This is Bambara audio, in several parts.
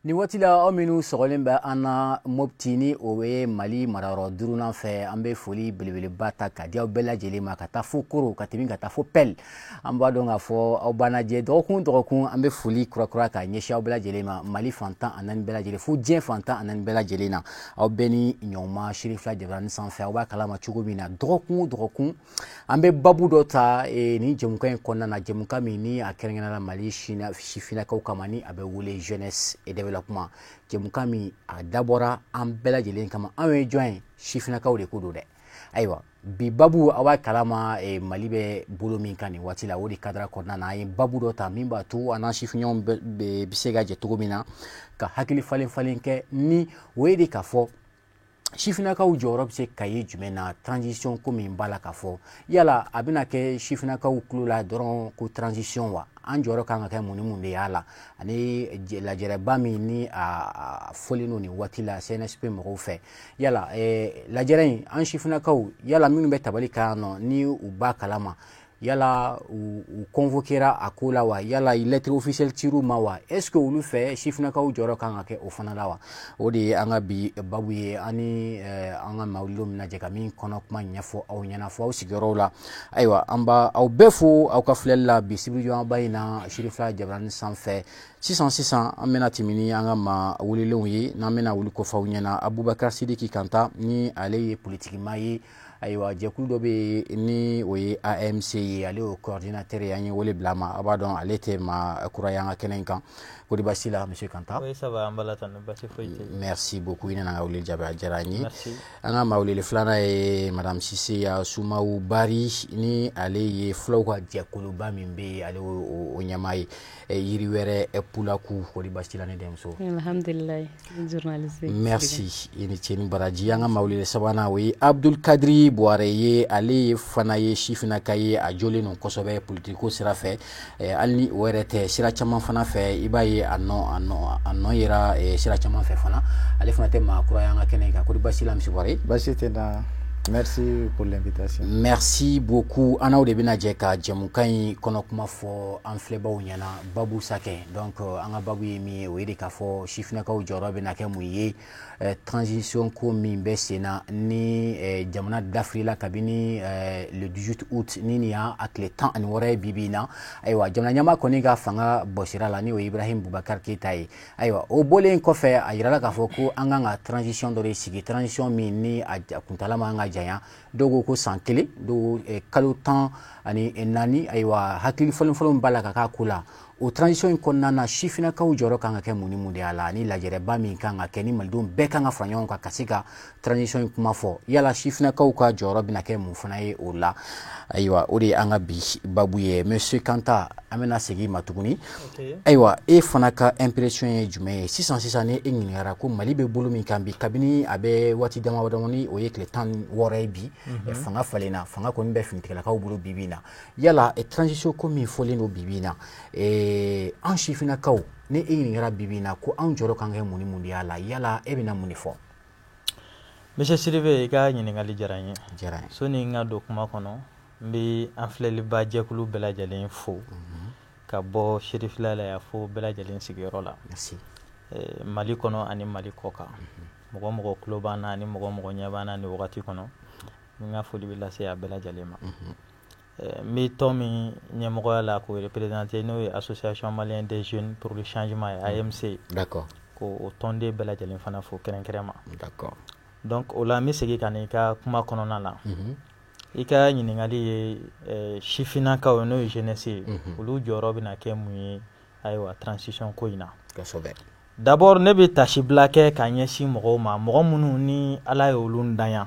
Nin waati la, aw minnu sɔgɔlen bɛ an na Mopti, ni o ye Mali marayɔrɔ duurunan fɛ, an bɛ foli belebeleba ta ka di aw bɛɛ lajɛlen ma, ka taa fo Koro, ka tɛmɛ ka taa fo Pɛl. An b'a dɔn k'a fɔ aw b'an lajɛ dɔgɔkun dɔgɔkun. An bɛ foli kurakura ka ɲɛsin aw bɛɛ lajɛlen ma, Mali fan 14 bɛɛ lajɛlen, fo diɲɛ fan 14 bɛɛ lajɛlen na. Aw bɛɛ ni ɲɔgɔnma Sirifila Jabarani sanfɛ. Aw b'a kalama cogo min na, dɔgɔkun o dɔgɔkun, an bɛ babu dɔ ta nin jɛmukan in kɔnɔna na, jɛmukan min ni a kɛrɛnkɛrɛnnenya la Mali sifinnakaw kama, ni a bɛ wele Jeunesse et Développement, jɛmukan min a dabɔra an bɛɛ lajɛlen kama. Anw ye jɔn ye? Sifinnakaw de ko don dɛ. Ayiwa, bi babu, aw b'a kalama Mali bɛ bolo min kan nin waati la, o de cadre kɔnɔna na, an ye babu dɔ ta min b'a to an n'an sifinɲɔgɔnw bɛ se ka jɛ cogo min na ka hakili falen falen kɛ, ni o ye de k'a fɔ sifinnakaw jɔyɔrɔ bɛ se ka ye jumɛn na transition ko min b'a la, k'a fɔ yala a bɛna kɛ sifinnakaw tulo la dɔrɔn ko transition wa, an jɔyɔrɔ kan ka kɛ mun ni mun de y'a la, ani lajɛrɛba min ni a fɔlen don nin waati la CNSP mɔgɔw fɛ. Yala lajɛrɛ in, an sifinnakaw, yala minnu bɛ tabali kan yan nɔ, ni u b'a kalama, yala u convoquera a ko la wa? Yala lettre officielle cir'u ma wa? Est ce que olu fɛ, sifinnakaw jɔyɔrɔ kan ka kɛ o fana la wa? O de ye an ka bi babu ye. Ani an ka mawulidenw bɛna jɛ ka min kɔnɔ kuma ɲɛfɔ aw ɲɛna fo aw sigiyɔrɔw la. Ayiwa, an b'a aw bɛɛ fo aw ka filɛli la bi sibirijɔba in na Sirifila Jabarani sanfɛ. Sisan sisan, an bɛna tɛmɛ ni an ka maa welelenw ye, n'an bɛna wuli kɔfɛ aw ɲɛna Abubakar Sidiki Kanta, ni ale ye politikima ye. Ayiwa, jɛkulu dɔ bɛ yen ni o ye AMC ye, ale y'o coordinateur ye. An ye wele bila a ma. A b'a dɔn, ale tɛ maa kura ye an ka kɛnɛ in kan. Ko di baasi la, monsieur Kanta? Oui, ça va, an b'a la tanu, basi foyi tɛ. Merci beaucoup, i nana ka wele jaabi, a diyara an ye. Merci. An ka maa welele filanan ye madame Sise Sumawu Bari, ni ale ye fulaw ka jɛkuluba min bɛ yen, ale y'o ɲɛmaa ye, Yiri wɛrɛ Pulaku. Ko di baasi la, ne denmuso? Alhamdulilayi, journaliste. Merci, i ni ce ni baraji. An ka maa welele sabanan, o ye Abdul Kadiri Buware ye. Ale ye fana ye sifinnaka ye, a jɔlen don kosɛbɛ politiko sira fɛ. Hali ni o yɛrɛ tɛ, sira caman fana fɛ, i b'a ye a nɔ yera sira caman fɛ fana. Ale fana tɛ maa kura ye an ka kɛnɛ kan. Ko di baasi la, monsieur Buware? Baasi tɛ na. Merci pour l'invitation. Merci beaucoup. An n'aw de bɛna jɛ ka jɛmukan in kɔnɔ kuma fɔ an filɛbaw ɲɛna babu sakɛ. Donc an ka babu ye min ye, o ye de k'a fɔ sifinnakaw jɔyɔrɔ bɛna kɛ mun ye transition ko min bɛ sen na, ni jamana dafirila kabini le 18 août, ni nin y'a tile 16 ye bi bi in na. Ayiwa, jamana ɲɛmaa kɔni ka fanga bɔsira la, ni o ye Ibrahim Boubacar Keita ye. Ayiwa, o bɔlen kɔfɛ, a yirala k'a fɔ ko an kan ka transition dɔ de sigi, transition min ni a kuntala man ka janya. Dɔw ko ko san kelen, dɔw kalo 14. Ayiwa, hakili fɔlɔ fɔlɔ b'a la ka k'a ko la, o transition in kɔnɔna na, sifinnakaw jɔyɔrɔ kan ka kɛ mun ni mun de y'a la, ani lajɛrɛba min kan ka kɛ, ni malidenw bɛɛ kan ka fara ɲɔgɔn kan ka se ka transition in kuma fɔ, yala sifinnakaw ka jɔyɔrɔ bɛna kɛ mun fana ye o la? Ayiwa, o de ye an ka bi babu ye. Monsieur Kanta, an bɛna segin i ma tuguni. Ayiwa, e fana ka impression ye jumɛn ye sisan sisan, ni e ɲininkara ko Mali bɛ bolo min kan bi, kabini a bɛ waati dama damani, o ye tile 16 ye bi, fanga falenna, fanga kɔni bɛ finitigilakaw bolo bi bi in na, yala transition ko min fɔlen don bi bi in na, an sifinnakaw, ni e ɲininkara bi bi in na ko anw jɔyɔrɔ kan ka kɛ mun ni mun de y'a la, yala e bɛna mun de fɔ? Monsieur Sidibe, i ka ɲininkali diyara n ye. Diyara n ye. Soni n ka don kuma kɔnɔ, n bɛ an filɛliba jɛkulu bɛɛ lajɛlen fo, ka bɔ Sirifila la yan fo bɛɛ lajɛlen sigiyɔrɔ la. Merci. Mali kɔnɔ ani Mali kɔ kan. Mɔgɔ mɔgɔ tulo b'an na ani mɔgɔ mɔgɔ ɲɛ b'an na nin wagati kɔnɔ, n ka foli bɛ lase a bɛɛ lajɛlen ma. N bɛ tɔn min ɲɛmɔgɔya la k'o représenter, n'o ye Association malienne des jeunes pour le changement ye, AMC. Ko o tɔnden bɛɛ lajɛlen fana fo kɛrɛnkɛrɛn ma. Donc o la, n bɛ segin ka na i ka kuma kɔnɔna la. I ka ɲininkali ye sifinnakaw, n'o ye jeunesse ye, olu jɔyɔrɔ bɛna kɛ mun ye, ayiwa, transition ko in na? D'abord, ne bɛ tasibila kɛ ka ɲɛsin mɔgɔw ma, mɔgɔ minnu ni Ala ye olu dan,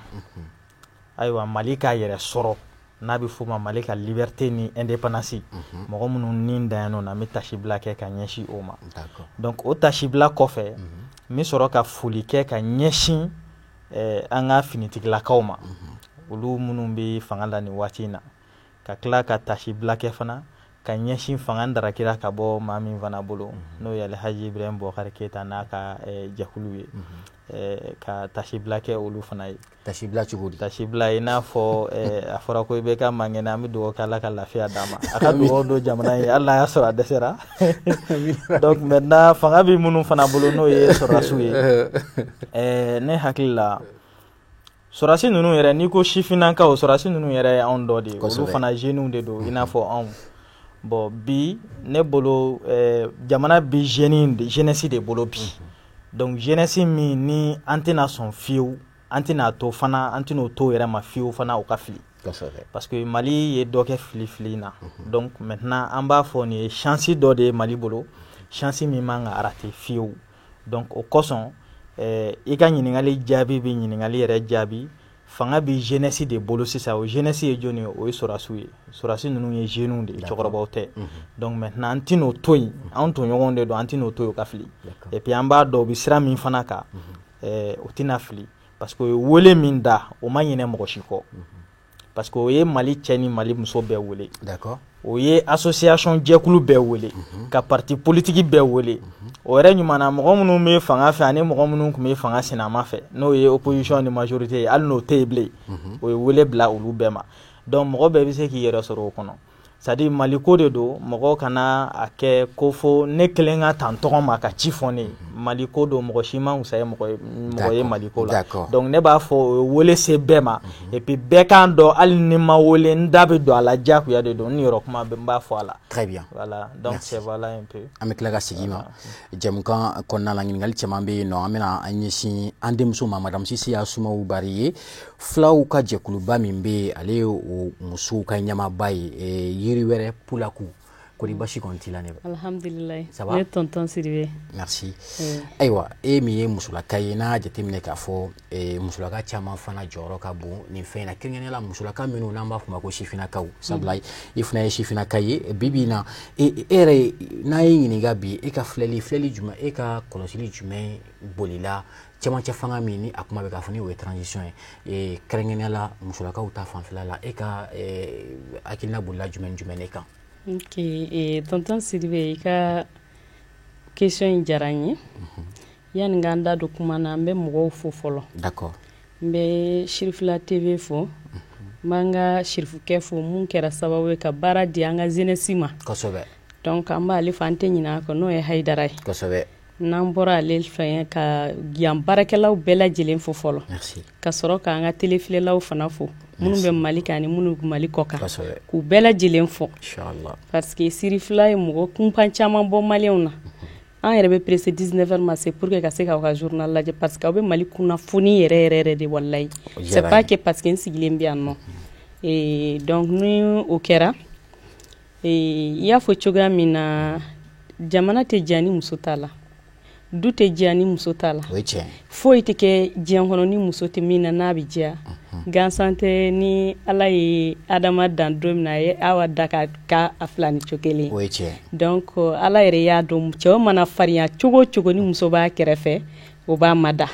ayiwa, Mali k'a yɛrɛ sɔrɔ, n'a bɛ f'o ma Mali ka liberté ni indépendance, mɔgɔ minnu ni dan na, n bɛ tasibila kɛ ka ɲɛsin o ma. Donc o tasibila kɔfɛ, n bɛ sɔrɔ ka foli kɛ ka ɲɛsin an ka finitigilakaw ma, olu minnu bɛ fanga la nin waati in na, ka tila ka tasibila kɛ fana. Ka ɲɛsin fanga darakira ka bɔ maa min fana bolo, n'o ye Alhaji Ibrahim Boubacar Keita n'a ka jɛkulu ye, ka tasibila kɛ olu fana ye. Tasibila cogo di? Tasibila, i n'a fɔ a fɔra ko i bɛ ka man kɛnɛ, an bɛ dugawu kɛ Ala ka lafiya d'a ma, a ka dugawu don jamana ye, hali n'a y'a sɔrɔ a dɛsɛra. Donc maintenant, fanga bɛ minnu fana bolo, n'o ye sɔrɔdasiw ye, ne hakili la, sɔrɔdasi ninnu yɛrɛ, n'i ko sifinnakaw, sɔrɔdasi ninnu yɛrɛ ye anw dɔ de ye. Olu fana jeunes de don i n'a fɔ anw. Bon, bi ne bolo, jamana bi jeune jeunesse de bolo bi. Donc jeunesse min ni an tɛna sɔn fiyewu, an tɛna to fana, an tɛn'o to yɛrɛ ma fiyewu fana o ka fili, parce que Mali ye dɔ kɛ fili fili na. Donc maintenant, an b'a fɔ nin ye chance dɔ de ye Mali bolo, chance min man ka rater fiyewu. Donc o kosɔn, i ka ɲininkali jaabi bɛ ɲininkali yɛrɛ jaabi. Fanga bi jeunesse de bolo sisan. O jeunesse ye jɔnni ye? O ye sɔrɔdasiw ye. Sɔrɔdasi ninnu ye jeunes de ye, cɛkɔrɔbaw tɛ. Donc maintenant, an tɛn'o to yen, anw tɔɲɔgɔnw de don, an tɛn'o to yen o ka fili. Et puis an b'a dɔn u bɛ sira min fana kan, o tɛna fili, parce que o ye wele min da, o ma ɲinɛ mɔgɔ si kɔ, parce que o ye Mali cɛ ni Mali muso bɛɛ wele, o ye association jɛkulu bɛɛ wele, ka parti politique bɛɛ wele. O yɛrɛ ɲuman na, mɔgɔ minnu bɛ fanga fɛ ani mɔgɔ minnu tun bɛ fanga sinama fɛ, n'o ye opposition ni majorité ye, hali n'o tɛ yen bilen, o ye wele bila olu bɛɛ ma. Donc mɔgɔ bɛɛ bɛ se k'i yɛrɛ sɔrɔ o kɔnɔ. C'est à dire, Mali ko de don, mɔgɔ kana a kɛ ko fo ne kelen ka ta n tɔgɔ ma ka ci fɔ ne ye. Mali ko don, mɔgɔ si ma fisaya mɔgɔ ye Mali ko la. Donc ne b'a fɔ, o ye wele se bɛɛ ma. Et puis bɛɛ k'an dɔn, hali ni ma wele, n da bɛ don a la, diyagoya de don, n yɔrɔ kuma n b'a fɔ a la. Très bien. Voilà, donc c'est voilà un peu. An bɛ tila ka segin ma jɛmukan kɔnɔna la. Ɲininkali caman bɛ yen nɔ. An bɛna an ɲɛsin an denmuso ma, madame Sisi Asumawu Bari ye, filaw ka jɛkuluba min bɛ yen, ale ye o musow ka ɲɛmaaba ye, Yiri Wɛrɛ Pulaku. Kori basi kɔni t'i la? Ne Alhamdulilayi. Ça va? Ne tonton Sidibe. Merci. Ayiwa, e min ye musolaka ye, n'a jateminɛ k'a fɔ musolaka caman fana jɔyɔrɔ ka bon nin fɛn in na, kɛrɛnkɛrɛnnenya la musolaka minnu n'an b'a fɔ ma ko sifinnakaw, sabula i fana ye sifinnaka ye. Bi bi in na, e yɛrɛ, n'a ye ɲininka bi, e ka filɛli jumɛn, e ka kɔlɔsili jumɛn bolila cɛmancɛ fanga min ni a kuma bɛ k'a fɔ ni o ye transition ye, kɛrɛnkɛrɛnnenya la musolakaw ta fanfɛla la, e ka hakilina bolila jumɛn jumɛn de kan? Ok, tonton Sidibe, i ka question in diyara n ye. Yani n k'an da don kuma na, n bɛ mɔgɔw fo fɔlɔ. N bɛ Sirifila TV fo, n b'an ka sirifukɛ fo, mun kɛra sababu ye ka baara di an ka jeunesse ma. Donc an b'ale fo, an tɛ ɲinɛ a kɔ, n'o ye Hayidara ye. N'an bɔra ale fɛ, ka yan baarakɛlaw bɛɛ lajɛlen fo fɔlɔ, ka sɔrɔ k'an ka telefilɛlaw fana fo, minnu bɛ Mali kan ani minnu bɛ Mali kɔ kan, k'u bɛɛ lajɛlen fo, parce que Sirifila ye mɔgɔ kunpan caman bɔ maliyɛnw na. An yɛrɛ bɛ pressé 19 heures ma, c'est pour que ka se k'aw ka journal lajɛ, parce que aw bɛ Mali kunnafoni yɛrɛ yɛrɛ yɛrɛ de, walayi. C'est pas que parce que n sigilen bɛ yan nɔ. Et donc ni o kɛra, i y'a fɔ cogoya min na, jamana tɛ diya ni muso t'a la, du tɛ diya ni muso t'a la, foyi tɛ kɛ diɲɛ kɔnɔ ni muso tɛ min na n'a bɛ diya. Gansan tɛ, ni Ala ye Adama dan don min na, a ye Awa da ka a fila ni co kelen. Donc Ala yɛrɛ y'a dɔn, cɛw mana farinya cogo o cogo, ni muso b'a kɛrɛfɛ, o b'a mada.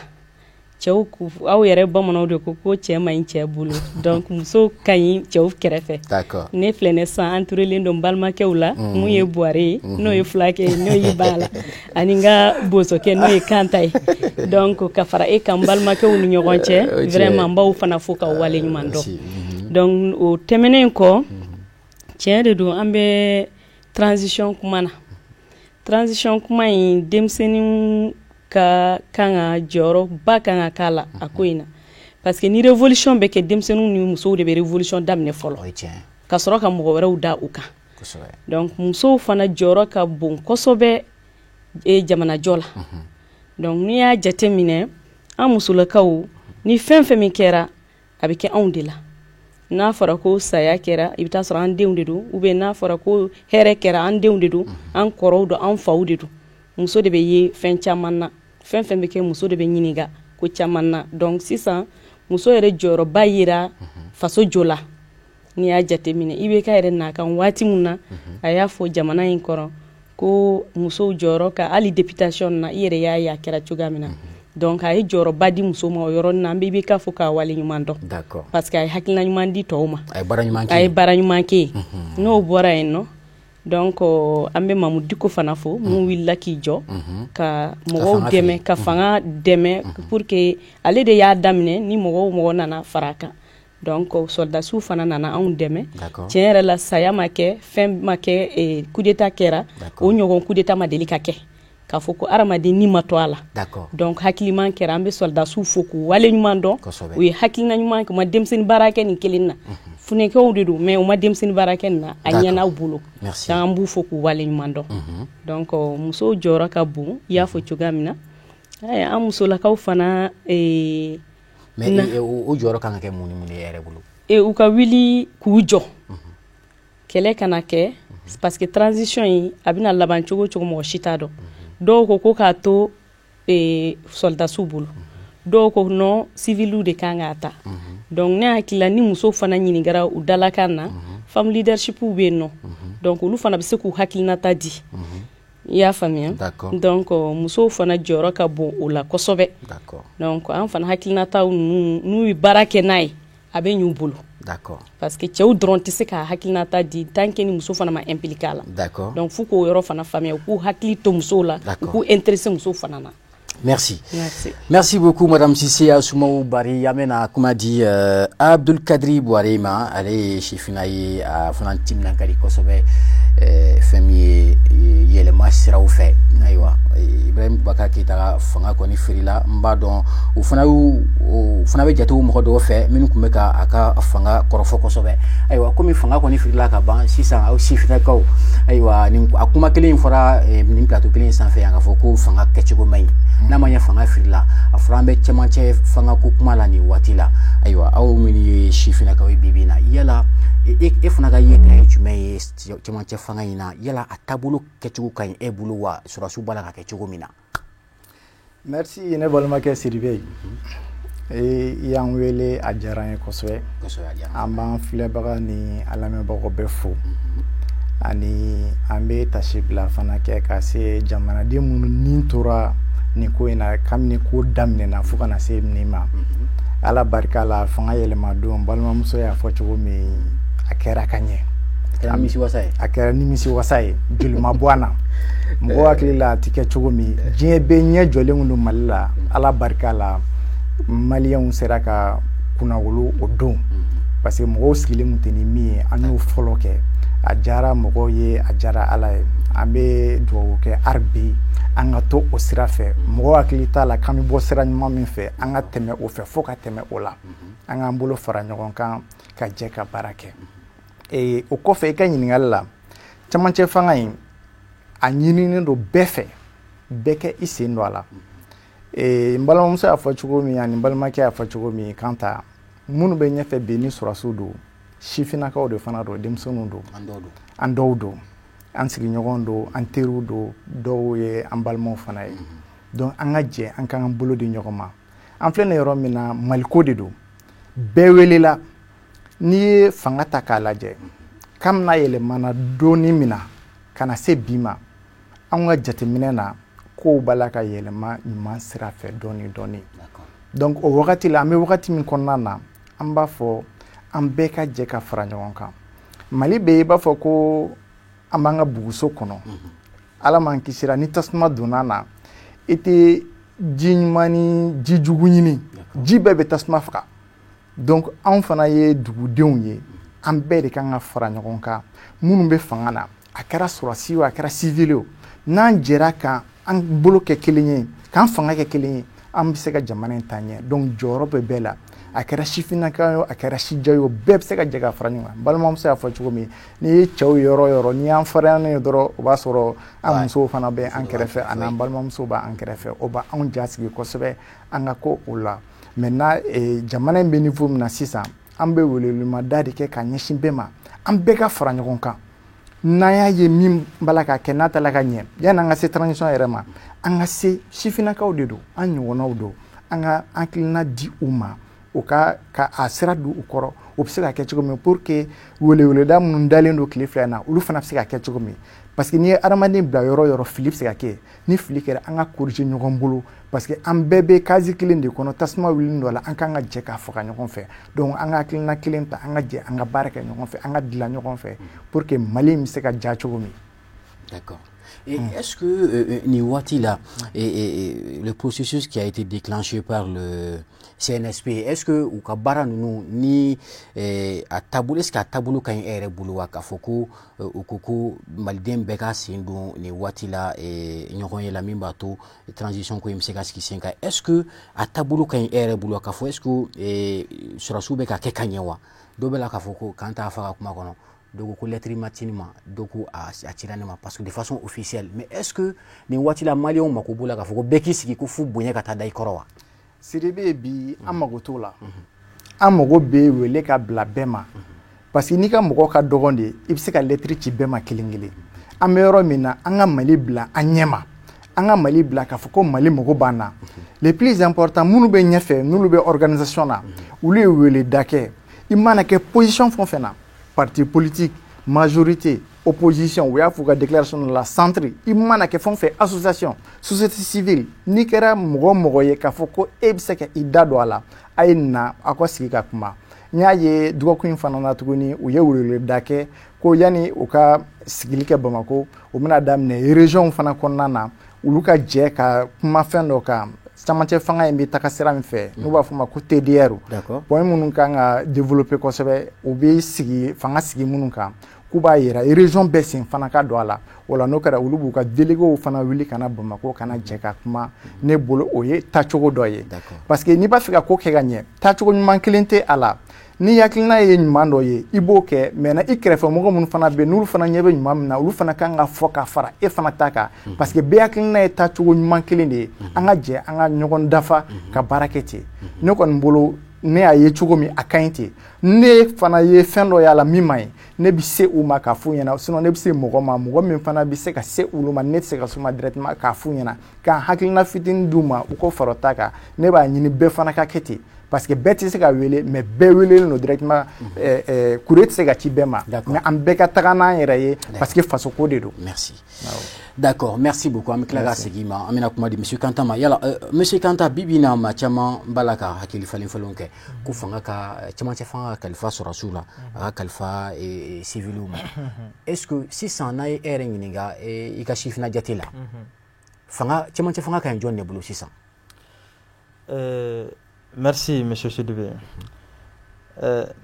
Cɛw, aw yɛrɛ bamananw de ko ko cɛ man ɲi cɛ bolo, donc muso ka ɲi cɛw kɛrɛfɛ. Ne filɛ nin sisan, entouré don balimakɛw la, mun ye Buware ye, n'o ye fulakɛ ye, n'o ye ba la, ani n ka bosokɛ, n'o ye Kanta ye. Donc ka fara e kan, balimakɛw ni ɲɔgɔn cɛ, vraiment n b'aw fana fo k'aw waleɲuman dɔn. Donc o tɛmɛnen kɔ, tiɲɛ de don, an bɛ transition kuma na. Transition kuma in, denmisɛnninw ka kan ka jɔyɔrɔba kan ka k'a la a ko in na, parce que ni révolution bɛ kɛ, denmisɛnninw ni musow de bɛ révolution daminɛ fɔlɔ, ka sɔrɔ ka mɔgɔ wɛrɛw da u kan. Donc musow fana jɔyɔrɔ ka bon kosɛbɛ jamanajɔ la. Donc n'i y'a jate minɛ, an musolakaw, ni fɛn fɛn min kɛra, a bɛ kɛ anw de la. N'a fɔra ko saya kɛra, i bɛ taa sɔrɔ an denw de don, ou bien n'a fɔra ko hɛrɛ kɛra, an denw de don, an kɔrɔw don, an faw de don. Muso de bɛ ye fɛn caman na, fɛn fɛn bɛ kɛ, muso de bɛ ɲininka ko caman na. Donc sisan, muso yɛrɛ jɔyɔrɔba yira faso jɔ la. N'i y'a jateminɛ, IBK yɛrɛ n'a kan waati min na, a y'a fɔ jamana in kɔrɔ ko musow jɔyɔrɔ ka hali députation na, i yɛrɛ y'a ye a kɛra cogoya min na. Donc a ye jɔyɔrɔba di muso ma o yɔrɔnin na. An bɛ IBK fo k'a waleɲuman dɔn, parce que a ye hakilina ɲuman di tɔw ma, a ye baara ɲuman kɛ, a ye baara ɲuman kɛ. N'o bɔra yen nɔ, Donc an bɛ Mamu Diko fana fo, mun wulila k'i jɔ ka mɔgɔw dɛmɛ, ka fanga dɛmɛ, pour que ale de y'a daminɛ ni mɔgɔw mɔgɔ nana fara a kan. Donc soldasiw fana nana anw dɛmɛ. Tiɲɛ yɛrɛ la, saya ma kɛ, fɛn ma kɛ. Coup d'état kɛra, o ɲɔgɔn coup d'état ma deli ka kɛ k'a fɔ ko hadamaden ni ma to a la. Donc hakiliman kɛra. An bɛ soldasiw fo k'u wale ɲuman dɔn. U ye hakilina ɲuman kɛ, u ma denmisɛnnin baara kɛ nin kelen na. Funɛkɛw de don, mais u ma denmisɛnnin baara kɛ nin na, a ɲɛna u bolo. Donc an b'u fo k'u wale ɲuman dɔn. Donc musow jɔyɔrɔ ka bon, i y'a fɔ cogoya min na, an musolakaw fana. Mais o jɔyɔrɔ kan ka kɛ mun ni mun ye e yɛrɛ bolo? U ka wuli k'u jɔ, kɛlɛ kana kɛ, parce que transition in a bɛna laban cogo o cogo, mɔgɔ si t'a dɔn. Dɔw ko ko k'a to soldasiw bolo, dɔw ko non, civiliw de kan k'a ta. Donc ne hakili la, ni musow fana ɲininkara u dalakan na, femme leadership bɛ yen nɔ, donc olu fana bɛ se k'u hakilinata di, i y'a faamuya. Donc musow fana jɔyɔrɔ ka bon o la kosɛbɛ. Donc an fana hakilinataw ninnu, n'u ye baara kɛ n'a ye, a bɛ ɲ'u bolo, parce que cɛw dɔrɔn tɛ se ka hakilinata di tant que ni muso fana ma impliqué a la. Donc f'u k'o yɔrɔ fana faamuya, u k'u hakili to musow la, u k'u intéressé musow fana na. Merci. Merci. Merci beaucoup, Madame Sissé Assoumou Bari. An bɛna kuma di Abdul Kadri Buare ma. Ale ye sifina ye, a fana timinan ka di kosɛbɛ fɛn min ye yɛlɛma siraw fɛ. Ayiwa, Ibrahim Boubacar Keita ka fanga kɔni firila. N b'a dɔn o fana y'u, o fana bɛ jate mɔgɔ dɔw fɛ minnu tun bɛ ka a ka fanga kɔrɔfɔ kosɛbɛ. Ayiwa, komi fanga kɔni firila ka ban sisan, aw sifinnakaw, ayiwa, nin a kuma kelen in fɔra nin plateau kelen in sanfɛ yan k'a fɔ ko fanga kɛcogo man ɲi. N'a ma ɲɛ fanga firila, a fɔra an bɛ cɛmancɛ fanga ko kuma la nin waati la. Ayiwa, aw minnu ye sifinnakaw ye bi bi in na, yala e fana ka yeta ye jumɛn ye cɛmancɛ fanga in na? Yala a taabolo kɛcogo ka ɲi e bolo wa, sɔrɔdasiw b'a la ka kɛ cogo min na? Merci, ne balimakɛ Sidibe. I y'an wele, a diyara an ye kosɛbɛ. An b'an filɛbaga ni an lamɛnbagaw bɛɛ fo, ani an bɛ tasibila fana kɛ ka se jamanaden minnu ni tora nin ko in na kabini ko daminɛna fo ka na se nin ma. Ala barika la, fanga yɛlɛma don, balimamuso y'a fɔ cogo min, a kɛra ka ɲɛ. A kɛra nimisi wasa ye, joli ma bɔ a na. Mɔgɔ hakili la a ti kɛ cogo min, diɲɛ bɛɛ ɲɛ jɔlen don Mali la. Ala barika la, maliyɛnw sera ka kunnawolo o don, parce que mɔgɔw sigilen tun tɛ ni min ye, an y'o fɔlɔ kɛ. A diyara mɔgɔw ye, a diyara Ala ye. An bɛ dugawu kɛ hali bi, an ka to o sira fɛ. Mɔgɔw hakili t'a la k'an bɛ bɔ sira ɲuman min fɛ, an ka tɛmɛ o fɛ fo ka tɛmɛ o la. An k'an bolo fara ɲɔgɔn kan ka jɛ ka baara kɛ. O kɔfɛ, i ka ɲininkali la, cɛmancɛ fanga in, a ɲininen don bɛɛ fɛ, bɛɛ kɛ i sen don a la. N balimamuso y'a fɔ cogo min ani n balimakɛ y'a fɔ cogo min kan ta, minnu bɛ ɲɛfɛ bi ni sɔrɔdasiw don, sifinnakaw de fana don, denmisɛnninw don, an dɔw don, an sigiɲɔgɔn don, an teriw don, dɔw ye an balimaw fana ye. Donc an ka jɛ, an k'an bolo di ɲɔgɔn ma. An filɛ nin yɔrɔ min na, Maliko de don, bɛɛ welela. N'i ye fanga ta k'a lajɛ, kabini a yɛlɛmana donni min na ka na se bi ma, an ka jateminɛ na, kow b'a la ka yɛlɛma ɲuman sira fɛ dɔɔni dɔɔni. Donc o wagati la, an bɛ wagati min kɔnɔna na, an b'a fɔ an bɛɛ ka jɛ ka fara ɲɔgɔn kan. Mali bɛ, i b'a fɔ ko an b'an ka buguso kɔnɔ, Ala m'an kisira ni tasuma donna na, i tɛ ji ɲuman ni ji jugu ɲini, ji bɛɛ bɛ tasuma faga. Donc anw fana ye dugudenw ye, an bɛɛ de kan ka fara ɲɔgɔn kan. Minnu bɛ fanga na, a kɛra sɔrɔdasi o, a kɛra civil o, n'an jɛra ka an bolo kɛ kelen ye, k'an fanga kɛ kelen ye, an bɛ se ka jamana in taa ɲɛ. Donc jɔyɔrɔ bɛ bɛɛ la, a kɛra sifinnaka ye o, a kɛra sijɛ ye o, bɛɛ bɛ se ka jɛ ka fara ɲɔgɔn kan. Balimamuso y'a fɔ cogo min, n'i ye cɛw yɔrɔ o yɔrɔ, n'i y'an fariyalen ye dɔrɔn, o b'a sɔrɔ an musow fana bɛ an kɛrɛfɛ, ani an balimamusow b'an kɛrɛfɛ. O b'anw jasigi kosɛbɛ an ka ko o la. Maintenant, jamana in bɛ niveau min na sisan, an bɛ welewelemada de kɛ ka ɲɛsin bɛɛ ma, an bɛɛ ka fara ɲɔgɔn kan. N'an y'a ye min b'a la ka kɛ, n'a taara ka ɲɛ, yanni an ka se transition yɛrɛ ma, an ka se sifinnakaw de don, an ɲɔgɔnnaw don, an ka hakilina di u ma, u ka a sira don u kɔrɔ, o bɛ se ka kɛ cogo min, pour que weleweleda minnu dalen don tile 2 in na, olu fana bɛ se ka kɛ cogo min. Parce que n'i ye adamaden bila yɔrɔ o yɔrɔ, fili bɛ se ka kɛ. Ni fili kɛra, an ka corriger ɲɔgɔn bolo, parce que an bɛɛ bɛ case kelen de kɔnɔ, tasuma wulilen dɔ la, an kan ka jɛ k'a faga ɲɔgɔn fɛ. Donc an ka hakilina kelen ta, an ka jɛ an ka baara kɛ ɲɔgɔn fɛ, an ka dilan ɲɔgɔn fɛ pour que Mali in bɛ se ka diya cogo min. D'accord. Et est-ce que nin waati la, le processus qui a été déclenché par le CNSP, est-ce que u ka baara ninnu ni a taabolo, est-ce que a taabolo ka ɲi e yɛrɛ bolo wa, k'a fɔ ko u ko ko maliden bɛɛ ka sen don nin waati la ɲɔgɔn ye la min b'a to transition ko in bɛ se ka sigi sen kan? Est-ce que a taabolo ka ɲi e yɛrɛ bolo wa, k'a fɔ est-ce que sɔrɔdasiw bɛ ka kɛ ka ɲɛ wa? Dɔw bɛ la k'a fɔ ko k'an t'a fa ka kuma kɔnɔ, dɔw ko ko lettre ma ci ne ma, dɔw ko a cira ne ma parce que de façon officielle. Mais est-ce que nin waati la, maliyɛnw mako b'o la k'a fɔ ko bɛɛ k'i sigi ko fu bonya ka taa da i kɔrɔ wa? Sidibe, bi an mago t'o la. An mago bɛ wele ka bila bɛɛ ma, parce que n'i ka mɔgɔ ka dɔgɔn de, i bɛ se ka lettre ci bɛɛ ma kelen kelen. An bɛ yɔrɔ min na, an ka Mali bila an ɲɛ ma, an ka Mali bila k'a fɔ ko Mali mago b'an na. Le plus important, minnu bɛ ɲɛfɛ, n'olu bɛ organisation na, olu ye weleda kɛ. I mana kɛ position fɛn o fɛn na, parti politique, majorité, opposition, u y'a fɔ u ka déclaration la, centre, i mana kɛ fɛn o fɛn, association, société civile, n'i kɛra mɔgɔ o mɔgɔ ye k'a fɔ ko e bɛ se ka i da don a la, a ye na aw ka sigi ka kuma. N y'a ye dɔgɔkun in fana na tuguni, u ye weleweleda kɛ ko yanni u ka sigili kɛ Bamako, u bɛna daminɛ région fana kɔnɔna na, olu ka jɛ ka kuma fɛn dɔ kan, camancɛ fanga in bɛ taga sira min fɛ, n'u b'a fɔ o ma ko TDR, point minnu kan ka développer kosɛbɛ, u bɛ sigi fanga sigi minnu kan, k'u b'a yira région bɛɛ sen fana ka don a la. O la, n'o kɛra, olu b'u ka délégués fana wuli ka na Bamako ka na jɛ ka kuma. Ne bolo, o ye taacogo dɔ ye, parce que n'i b'a fɛ ka ko kɛ ka ɲɛ, taacogo ɲuman kelen tɛ a la. Ni hakilina ye ɲuman dɔ ye, i b'o kɛ. Maintenant, i kɛrɛfɛ mɔgɔ minnu fana bɛ yen, n'olu fana ɲɛ bɛ ɲuman min na, olu fana kan ka fɔ ka fara e fana ta kan, parce que bɛɛ hakilina ye taacogo ɲuman kelen de ye. An ka jɛ, an ka ɲɔgɔn dafa ka baara kɛ ten. Ne kɔni bolo, ne y'a ye cogo min, a ka ɲi ten. Ne fana ye fɛn dɔ y'a la min man ɲi, ne bɛ se u ma k'a f'u ɲɛna. Sinon ne bɛ se mɔgɔ ma, mɔgɔ min fana bɛ se ka se olu ma, ne tɛ se ka s'u ma directement k'a f'u ɲɛna, k'a hakilina fitinin d'u ma, u k'o fara o ta kan. Ne b'a ɲini bɛɛ fana ka kɛ ten, parce que bɛɛ tɛ se ka wele, mais bɛɛ welelen don directement. Courrier tɛ se ka ci bɛɛ ma, mais an bɛɛ ka taga n'an yɛrɛ ye, parce que fasoko de don. Merci. D'accord, merci beaucoup. An bɛ tila ka segin ma, an bɛna kuma di monsieur Kanta ma. Yala monsieur Kanta, bi bi in na, maa caman b'a la ka hakili falen falenw kɛ ko fanga ka cɛmancɛ fanga ka kalifa sɔrɔdasiw la, a ka kalifa civiliw ma. Est-ce que sisan, n'a ye e yɛrɛ ɲininka, i ka sifina jate la, fanga cɛmancɛ fanga ka ɲi jɔn de bolo sisan? Merci monsieur Sidibé.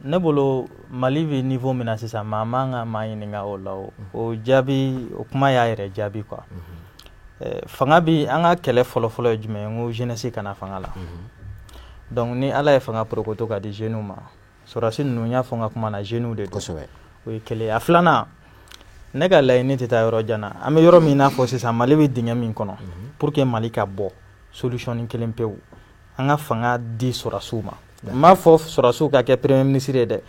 Ne bolo, Mali bɛ niveau min na sisan, maa man ka maa ɲininka o la. O jaabi, o kuma y'a yɛrɛ jaabi quoi. Fanga bi, an ka kɛlɛ fɔlɔ-fɔlɔ ye jumɛn ye? N ko jeunesse kana fanga la. Donc ni Ala ye fanga porokoto ka di jeunes ma, sɔrɔdasi ninnu, n y'a fɔ n ka kuma na, jeunes de don. O ye kelen ye. A filanan, ne ka laɲini tɛ taa yɔrɔ jan na. An bɛ yɔrɔ min n'a fɔ sisan, Mali bɛ dingɛ min kɔnɔ, pour que Mali ka bɔ, solution ni kelen pewu, an ka fanga di sɔrɔdasiw ma. N m'a fɔ sɔrɔdasiw ka kɛ premier ministre ye dɛ,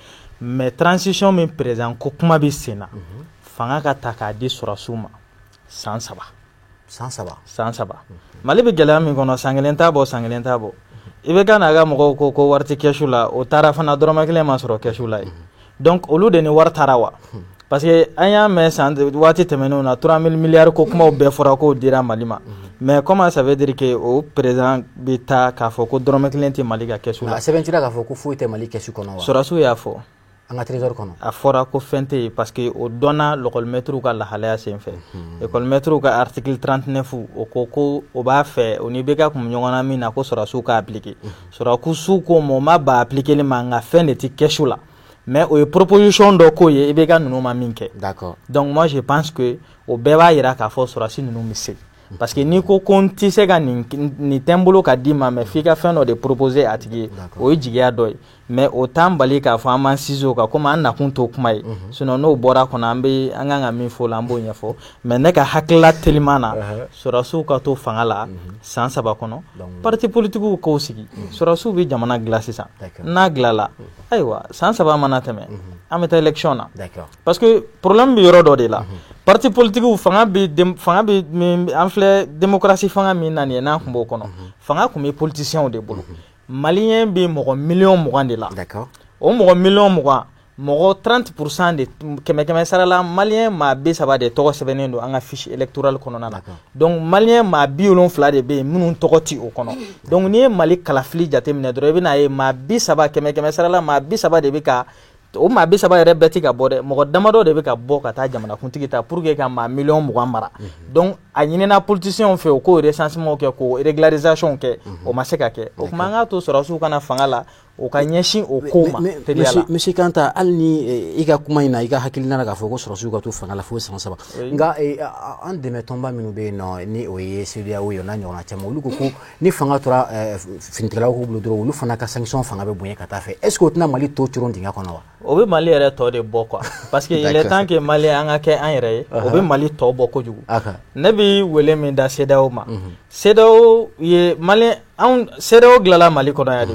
mais transition min président ko kuma bɛ sen na, fanga ka ta k'a di sɔrɔdasiw ma san 3. San 3. San 3. Mali bɛ gɛlɛya min kɔnɔ, san kelen t'a bɔ, san kelen t'a bɔ. I bɛ ka n'a ka mɔgɔw ko ko wari tɛ kɛsu la, o taara fana, dɔrɔmɛ kelen ma sɔrɔ kɛsu la yen. Donc olu de ni wari taara wa? Parce que an y'a mɛn san waati tɛmɛnenw na, 3000 milliards ko kumaw bɛɛ fɔra k'o dira Mali ma. Mais comment ça veut dire que o président bɛ taa k'a fɔ ko dɔrɔmɛ kelen tɛ Mali ka kɛsu la? A sɛbɛntira k'a fɔ ko foyi tɛ Mali kɛsu kɔnɔ wa? Sɔrɔdasiw y'a fɔ. An ka trésor kɔnɔ. A fɔra ko fɛn tɛ yen, parce que o dɔnna l'école ka lahalaya sen fɛ. École ka article 39, o ko ko o b'a fɛ, o ni IBK kun bɛ ɲɔgɔn na min na, ko sɔrɔdasiw k'a appliquer. Sɔrɔdasiw ko ma, o ma ban appliquer ma, nka fɛn de tɛ kɛsu la. Mais o ye proposition dɔ k'o ye, IBK ninnu ma min kɛ. Donc moi, je pense que o bɛɛ b'a yira k'a fɔ sɔrɔdasi ninnu bɛ se. Parce que n'i ko ko n tɛ se ka nin, nin tɛ n bolo ka d'i ma, mais f'i ka fɛn dɔ de proposer a tigi ye, o ye jigiya dɔ ye. Mais o t'an bali k'a fɔ an m'an sinsin o kan, komi an nakun t'o kuma ye. Sinon n'o bɔra kɔnɔ, an bɛ an kan ka min fɔ o la, an b'o ɲɛfɔ. Mais ne ka hakilila teliman na, sɔrɔdasiw ka to fanga la san 3 kɔnɔ, parti politiques k'o sigi. Sɔrɔdasiw bɛ jamana dilan sisan. N'a dilanla, ayiwa, san 3 mana tɛmɛ, an bɛ taa élection na. Parce que problème bɛ yɔrɔ dɔ de la. Parti politiques, fanga bɛ min, an filɛ démocratie fanga min na nin ye, n'an tun b'o kɔnɔ, fanga tun bɛ politiciens de bolo. Malien bɛ mɔgɔ miliyɔn 20 de la. O mɔgɔ miliyɔn 20 Mɔgɔ 30% de, 100 sara la, malien maa 30 de tɔgɔ sɛbɛnnen don an ka fiche électorale kɔnɔna na. Donc malien maa 70 de bɛ yen minnu tɔgɔ ti o kɔnɔ. Donc n'i ye Mali kalafili jateminɛ dɔrɔn, i bɛna ye maa 30, 100 sara la, maa 30 de bɛ ka, o maa 30 yɛrɛ bɛɛ ti ka bɔ dɛ, mɔgɔ damadɔ de bɛ ka bɔ ka taa jamanakuntigi ta pour que ka maa miliyɔn 20 mara. Donc a ɲinina politiciens fɛ, o k'o recensement kɛ, k'o régularisation kɛ, o ma se ka kɛ. O tuma an k'a to sɔrɔdasiw kana fanga la, o ka ɲɛsin o kow ma teliya la. Monsieur Kanta, hali ni i ka kuma in na, i ka hakilina la k'a fɔ ko sɔrɔdasiw ka to fanga la fo san 3, nka an dɛmɛ tɔnba minnu bɛ yen nɔ, ni o ye CEDEAO ye, o n'a ɲɔgɔnna caman, olu ko ko ni fanga tora finitigilakaw bolo dɔrɔn, olu fana ka sanction fanga bɛ bonya ka taa fɛ. Est ce que o tɛna Mali tɔ coron dingɛ kɔnɔ wa? O bɛ Mali yɛrɛ tɔ de bɔ quoi, parce que il est temps que Mali an ka kɛ an yɛrɛ ye. O bɛ Mali tɔ bɔ kojugu. Ne bɛ wele min da CEDEAO ma, CEDEAO ye Mali, anw CEDEAO dilanla Mali kɔnɔ yan de.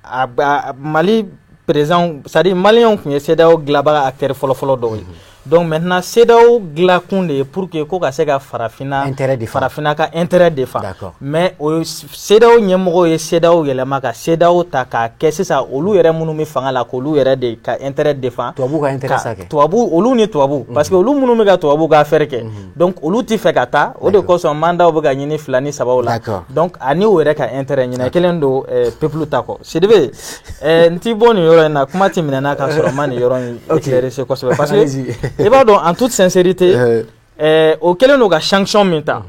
A Mali président, c'est à dire maliyɛnw tun ye CEDEAO dilanbaga acteur fɔlɔfɔlɔ dɔw ye. Donc maintenant CEDEAO dilankun de ye pour que ko ka se ka farafinna farafinna ka intérêt défend. Mais o CEDEAO ɲɛmɔgɔw ye CEDEAO yɛlɛma ka CEDEAO ta k'a kɛ sisan olu yɛrɛ minnu bɛ fanga la, k'olu yɛrɛ de ka intérêt défend. Tubabu ka intérêt sa kɛ. Tubabu, olu ni tubabu, parce que olu minnu bɛ ka tubabu ka affaire kɛ, donc olu ti fɛ ka taa. O de kosɔn mandat bɛ ka ɲini fila ni sabaw la. Donc ani o yɛrɛ ka intérêt ɲinɛ kelen don peuple ta kɔ. Sidibe, n ti bɔ nin yɔrɔ in na, kuma ti minɛ n'a ka sɔrɔ n ma nin yɔrɔ in éclaircir kosɛbɛ, parce que i b'a dɔn, en toute sincérité, o kɛlen don ka sanction min ta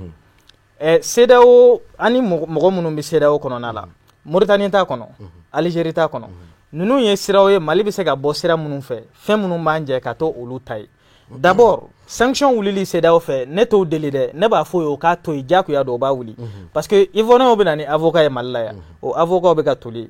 CEDEAO, ani mɔgɔ minnu bɛ CEDEAO kɔnɔna la, Mauritanie t'a kɔnɔ, Algérie t'a kɔnɔ, ninnu ye siraw ye Mali bɛ se ka bɔ sira minnu fɛ, fɛn minnu b'an jɛ ka to olu ta ye. D'abord, sanction wulili CEDEAO fɛ, ne t'o deli dɛ, ne b'a fɔ ye o k'a to yen, diyagoya don o b'a wuli, parce que Ivoiriens bɛ na ni avocat ye Mali la yan, o avocat bɛ ka toli.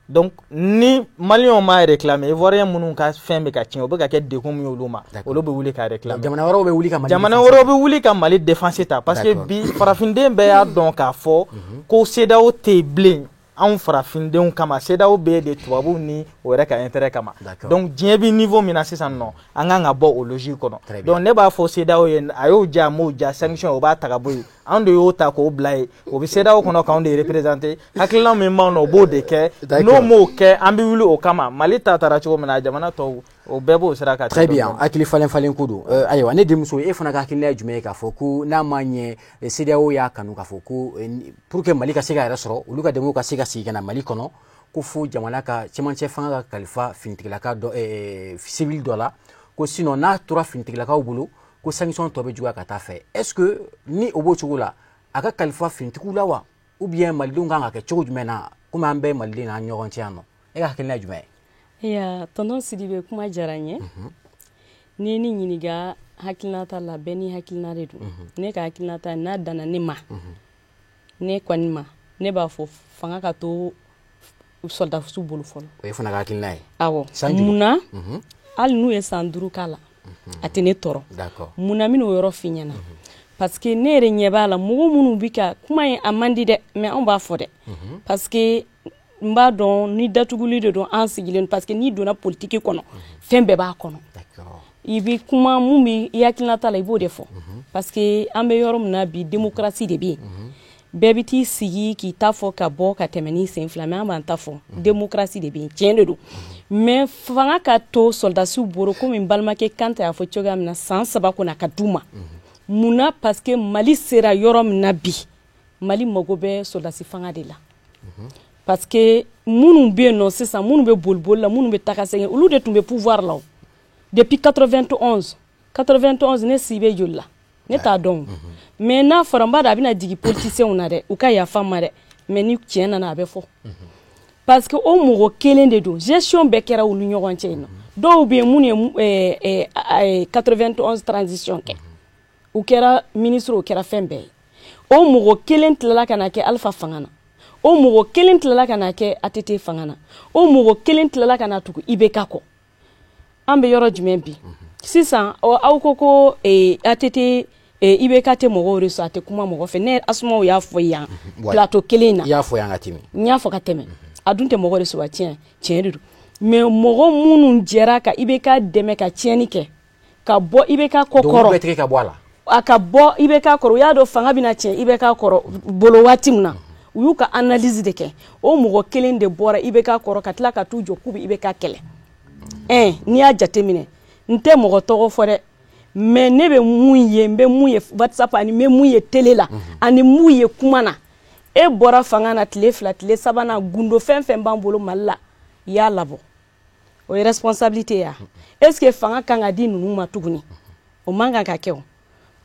Donc ni maliyɛnw m'a réclamer, Ivoirien minnu ka fɛn bɛ ka tiɲɛ, o bɛ ka kɛ degun min ye olu ma, olu bɛ wuli k'a réclamer. Jamana wɛrɛw bɛ wuli ka Mali Jamana wɛrɛw bɛ wuli ka Mali défense ta, parce que bi farafinden bɛɛ y'a dɔn k'a fɔ ko CEDEAO tɛ yen bilen anw farafindenw kama. CEDEAO bɛ de tubabuw ni o yɛrɛ ka intérêt kama. Donc diɲɛ bɛ niveau min na sisan nɔ, an kan ka bɔ o logique kɔnɔ. Donc ne b'a fɔ CEDEAO ye, a y'o diya, a m'o diya, sanction o b'a ta ka bɔ yen. Anw de y'o ta k'o bila yen, o bɛ CEDEAO kɔnɔ k'anw de représenter. Hakilina min b'anw na, o b'o de kɛ. N'o m'o kɛ, an bɛ wuli o kama. Mali ta taara cogo min na, jamana tɔw o bɛɛ b'o sira kan. Très bien, hakili falen falen ko don. Ayiwa, ne denmuso, e fana ka hakilina ye jumɛn ye k'a fɔ ko n'a ma ɲɛ CEDEAO y'a kanu k'a fɔ ko pour que Mali ka se ka yɛrɛ sɔrɔ, olu ka dɛmɛw ka se ka segin ka na Mali kɔnɔ, ko fo jamana ka cɛmancɛ fanga ka kalifa finitigilaka dɔ, civil dɔ la, ko sinon n'a tora finitigilakaw bolo, ko sanction tɔ bɛ juguya ka taa fɛ? Est ce que ni o b'o cogo la, a ka kalifa finitigiw la wa, ou bien malidenw kan ka kɛ cogo jumɛn na, komi an bɛɛ maliden n'an ɲɔgɔn cɛ yan nɔ? E ka hakilina ye jumɛn ye? Ya, tonton Sidibe, kuma diyara n ye. N'i ye ne ɲininka hakilinata la, bɛɛ n'i hakilina de don. Ne ka hakilinata, n'a danna ne ma, ne kɔni ma, ne b'a fɔ fanga ka to sɔrɔdasiw bolo fɔlɔ. O ye fana ka hakilina ye. Awɔ. Munna? Hali n'u ye san 5 k'a la, a tɛ ne tɔɔrɔ. Munna n bɛn'o yɔrɔ f'i ɲɛna? Parce que ne yɛrɛ ɲɛ b'a la, mɔgɔ minnu bɛ ka kuma in, a man di dɛ, mais anw b'a fɔ dɛ, parce que n b'a dɔn ni datuguli de don an sigilen, parce que n'i donna politique kɔnɔ, fɛn bɛɛ b'a kɔnɔ. I bɛ kuma mun bɛ i hakilinata la, i b'o de fɔ, parce que an bɛ yɔrɔ min na bi, démocratie de bɛ yen. Bɛɛ bɛ t'i sigi k'i ta fɔ ka bɔ ka tɛmɛ ni sen fila, mais an b'an ta fɔ, démocratie de bɛ yen, tiɲɛ de don. Mais fanga ka to sɔrɔdasiw bolo, komi n balimakɛ Kante y'a fɔ cogoya min na, san 3 kɔni a ka d'u ma. Munna? Parce que Mali sera yɔrɔ min na bi, Mali mago bɛ sɔrɔdasi fanga de la, parce que minnu bɛ yen nɔ sisan, minnu bɛ boliboli la, minnu bɛ taga segin, olu de tun bɛ pouvoir la o depuis 91. 91, ne si bɛ joli la, ne t'a dɔn, mais n'a fɔra, n b'a dɔn a bɛna jigin politiciens na dɛ, u ka yafa n ma dɛ, mais ni tiɲɛ nana, a bɛ fɔ, parce que o mɔgɔ kelen de don, gestion bɛɛ kɛra olu ɲɔgɔn cɛ yen nɔ. Dɔw bɛ yen minnu ye 91 transition kɛ, u kɛra ministre, u kɛra fɛn bɛɛ ye. O mɔgɔ kelen tilala ka na kɛ Alpha fanga na, o mɔgɔ kelen tilala ka na kɛ ATT fanga na, o mɔgɔ kelen tilala ka na tugu IBK kɔ. An bɛ yɔrɔ jumɛn bi sisan? Aw ko ko ATT, IBK tɛ mɔgɔw reçoit, a tɛ kuma mɔgɔ fɛ. Ne Asumaw y'a fɔ yan plateau kelen in na. I y'a fɔ yan ka tɛmɛ. N y'a fɔ ka tɛmɛ. A dun tɛ mɔgɔ reçoit, tiɲɛ tiɲɛ de don, mais mɔgɔ minnu jɛra ka IBK dɛmɛ ka tiɲɛni kɛ ka bɔ IBK kɔ kɔrɔ, bɛɛ tigɛ ka bɔ a la. A ka bɔ IBK kɔrɔ, u y'a dɔn fanga bɛna tiɲɛ IBK kɔrɔ bolo waati min na, u y'u ka analyse de kɛ. O mɔgɔ kelen de bɔra IBK kɔrɔ ka tila ka t'u jɔ k'u bɛ IBK kɛlɛ. N'i y'a jateminɛ, n tɛ mɔgɔ tɔgɔ fɔ dɛ, mais ne bɛ mun ye, n bɛ mun ye WhatsApp ani n bɛ mun ye télé la ani mun ye kuma na, e bɔra fanga na tile 2, tile 3nan, gundo fɛn fɛn b'an bolo Mali la, i y'a labɔ. O ye responsabilité ya. Est ce que fanga kan ka di ninnu ma tuguni? O man kan ka kɛ. O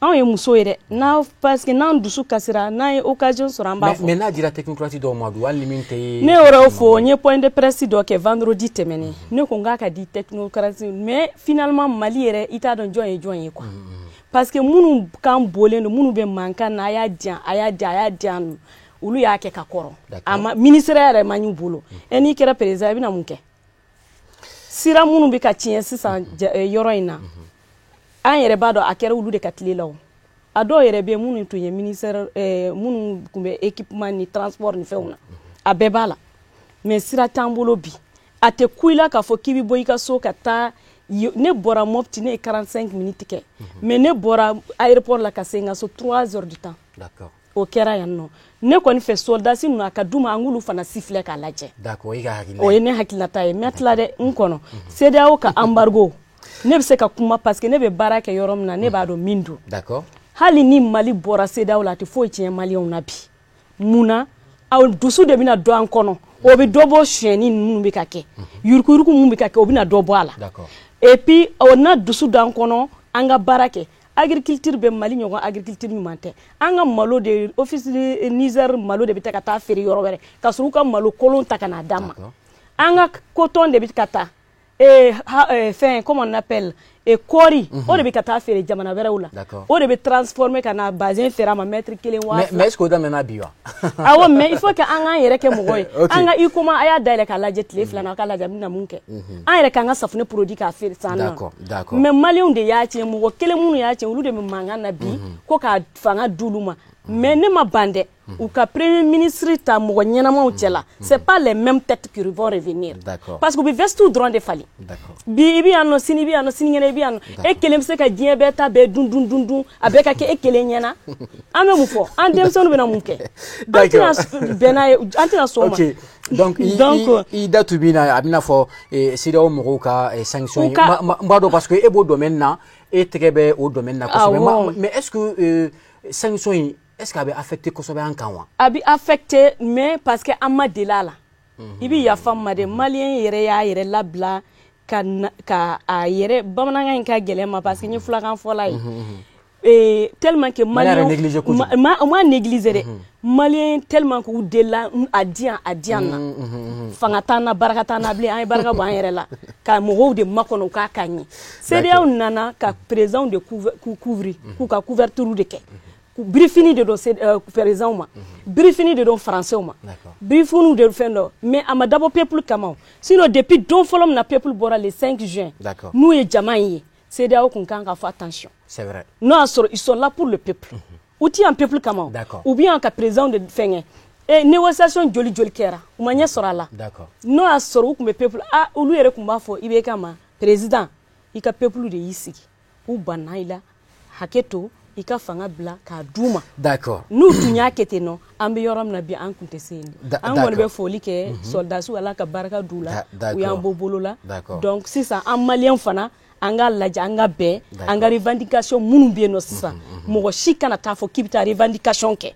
anw ye muso ye dɛ, n'a parce que n'an dusu kasira, n'an ye occasion sɔrɔ, an b'a fɔ. Mais n'a dira technocrate dɔw ma dun, hali ni min tɛ. Ne yɛrɛ fɔ, n ye point de presse dɔ kɛ vendredi tɛmɛnen, ne ko n k'a ka di technocrate, mais finalement Mali yɛrɛ, i t'a dɔn jɔn ye jɔn ye quoi, parce que minnu kan bolen don, minnu bɛ mankan na, a y'a diyan, a y'a diyan, a y'a diyan, olu y'a kɛ ka kɔrɔ. A ma ministère yɛrɛ man y'u bolo. Ɛ, n'i kɛra président, i bɛna mun kɛ? Sira minnu bɛ ka tiɲɛ sisan yɔrɔ in na, an yɛrɛ b'a dɔn a kɛra olu de ka tile la. O a dɔw yɛrɛ bɛ yen minnu tun ye ministère, minnu tun bɛ équipement ni transport ni fɛnw na, a bɛɛ b'a la. Mais sira t'an bolo bi. A tɛ ku i la k'a fɔ k'i bɛ bɔ i ka so ka taa. Ne bɔra Mopti, ne ye 45 minutes kɛ, mais ne bɔra aéroport la ka se n ka so, 3 heures du temps. O kɛra yan nɔ. Ne kɔni fɛ, soldats ninnu, a ka d'u ma, an k'olu fana siffler k'a lajɛ. D'accord, i ka hakilina. O ye ne hakilinata ye. N ma tila dɛ, n kɔnɔ CEDEAO ka embargo, ne bɛ se ka kuma parce que ne bɛ baara kɛ yɔrɔ min na, ne b'a dɔn min don. Hali ni Mali bɔra CEDEAO la, a tɛ foyi tiɲɛ Maliyɛnw na bi. Mun na? Aw dusu de bɛna don an kɔnɔ, o bɛ dɔ bɔ sonyɛni ninnu bɛ ka kɛ, yuruguyurugu mun bɛ ka kɛ, o bɛna dɔ bɔ a la. Et puis o na dusu don an kɔnɔ, an ka baara kɛ. Agriculture bɛ Mali ɲɔgɔn agriculture ɲuman tɛ. An ka malo de, office Niger malo de bɛ taa ka taa feere yɔrɔ wɛrɛ, ka sɔrɔ u ka malo kolon ta ka na d'an ma. An ka coton de bɛ ka taa, fɛn, comment on appelle, kɔɔri, o de bɛ ka taa feere jamana wɛrɛw la. O de bɛ transformer ka na bazin feere a ma mètre kelen 2000. Mais est ce que o daminɛna bi wa? Awɔ, mais il faut que an k'an yɛrɛ kɛ mɔgɔ ye. An ka UCOMA, a y'a dayɛlɛ k'a lajɛ tile 2 na, a k'a lajɛ a bɛna mun kɛ. An yɛrɛ k'an ka safunɛ produit k'a feere san nɔ. Mais Maliyɛnw de y'a tiɲɛ, mɔgɔ kelen minnu y'a tiɲɛ, olu de bɛ mankan na bi ko ka fanga d'olu ma. Mais ne ma ban dɛ, u ka premier ministre ta mɔgɔ ɲɛnamaw cɛ la. C'est pas les mêmes têtes qui vont revenir, parce que u bɛ veste dɔrɔn de falen. Bi i bɛ yan nɔ, sini i bɛ yan nɔ, sinikɛnɛ i bɛ yan nɔ. E kelen bɛ se ka diɲɛ bɛɛ ta bɛɛ dun dun dun dun, a bɛɛ ka kɛ e kelen ɲɛna. An bɛ mun fɔ? An denmisɛnninw bɛna mun kɛ? An tɛna bɛn n'a ye, an tɛna sɔn o ma. Donc i da tu min na, a bɛna fɔ CEDEAO mɔgɔw ka sanction ye, n b'a dɔn parce que e b'o domaine na, e tɛgɛ bɛ o domaine na kosɛbɛ. Mais est ce que sanction in, est-ce que a bɛ affecté kosɛbɛ an kan wa? A bɛ affecté, mais parce que an ma deli a la. I bɛ yafa n ma dɛ, Maliyɛn yɛrɛ y'a yɛrɛ labila ka a yɛrɛ, bamanankan in ka gɛlɛn ma parce que n ye fulakan fɔla ye, tellement que Maliyɛn négligé kojugu. U ma négliger dɛ, Maliyɛn tellement que u delila a diyan, a diyan na, fanga t'an na, barika t'an na bilen, an ye barika bɔ an yɛrɛ la ka mɔgɔw de makɔnɔ u k'a k'an ye. CEDEAO nana ka président de couvrir, k'u ka couverture de kɛ, birifini de don président ma, birifini de don français ma, birifiniw de fɛn dɔ, mais a ma dabɔ peuple kama. Sinon depuis don fɔlɔ min na peuple bɔra le 5 juin, n'u ye jama in ye, CEDEAO kun kan ka fɔ attention. C'est vrai. N'o y'a sɔrɔ ils sont là pour le peuple, u ti yan peuple kama, u bɛ yan ka président de fɛngɛ. E négociation joli joli kɛra, u ma ɲɛ sɔrɔ a la. N'o y'a sɔrɔ u tun bɛ peuple, ah, olu yɛrɛ tun b'a fɔ IBK ma, président, i ka peuple de y'i sigi, u banna i la, hakɛ to i ka fanga bila k'a d'u ma. N'u tun y'a kɛ ten nɔ, an bɛ yɔrɔ min na bi, an tun tɛ se yen. An kɔni bɛ foli kɛ soldats, Ala ka barika d'u la, u y'an bɔ bolo la. Donc sisan an Maliyɛn fana, an ka lajɛ, an ka bɛn, an ka revendication minnu bɛ yen nɔ sisan, mɔgɔ si kana taa fɔ k'i bɛ taa revendication kɛ.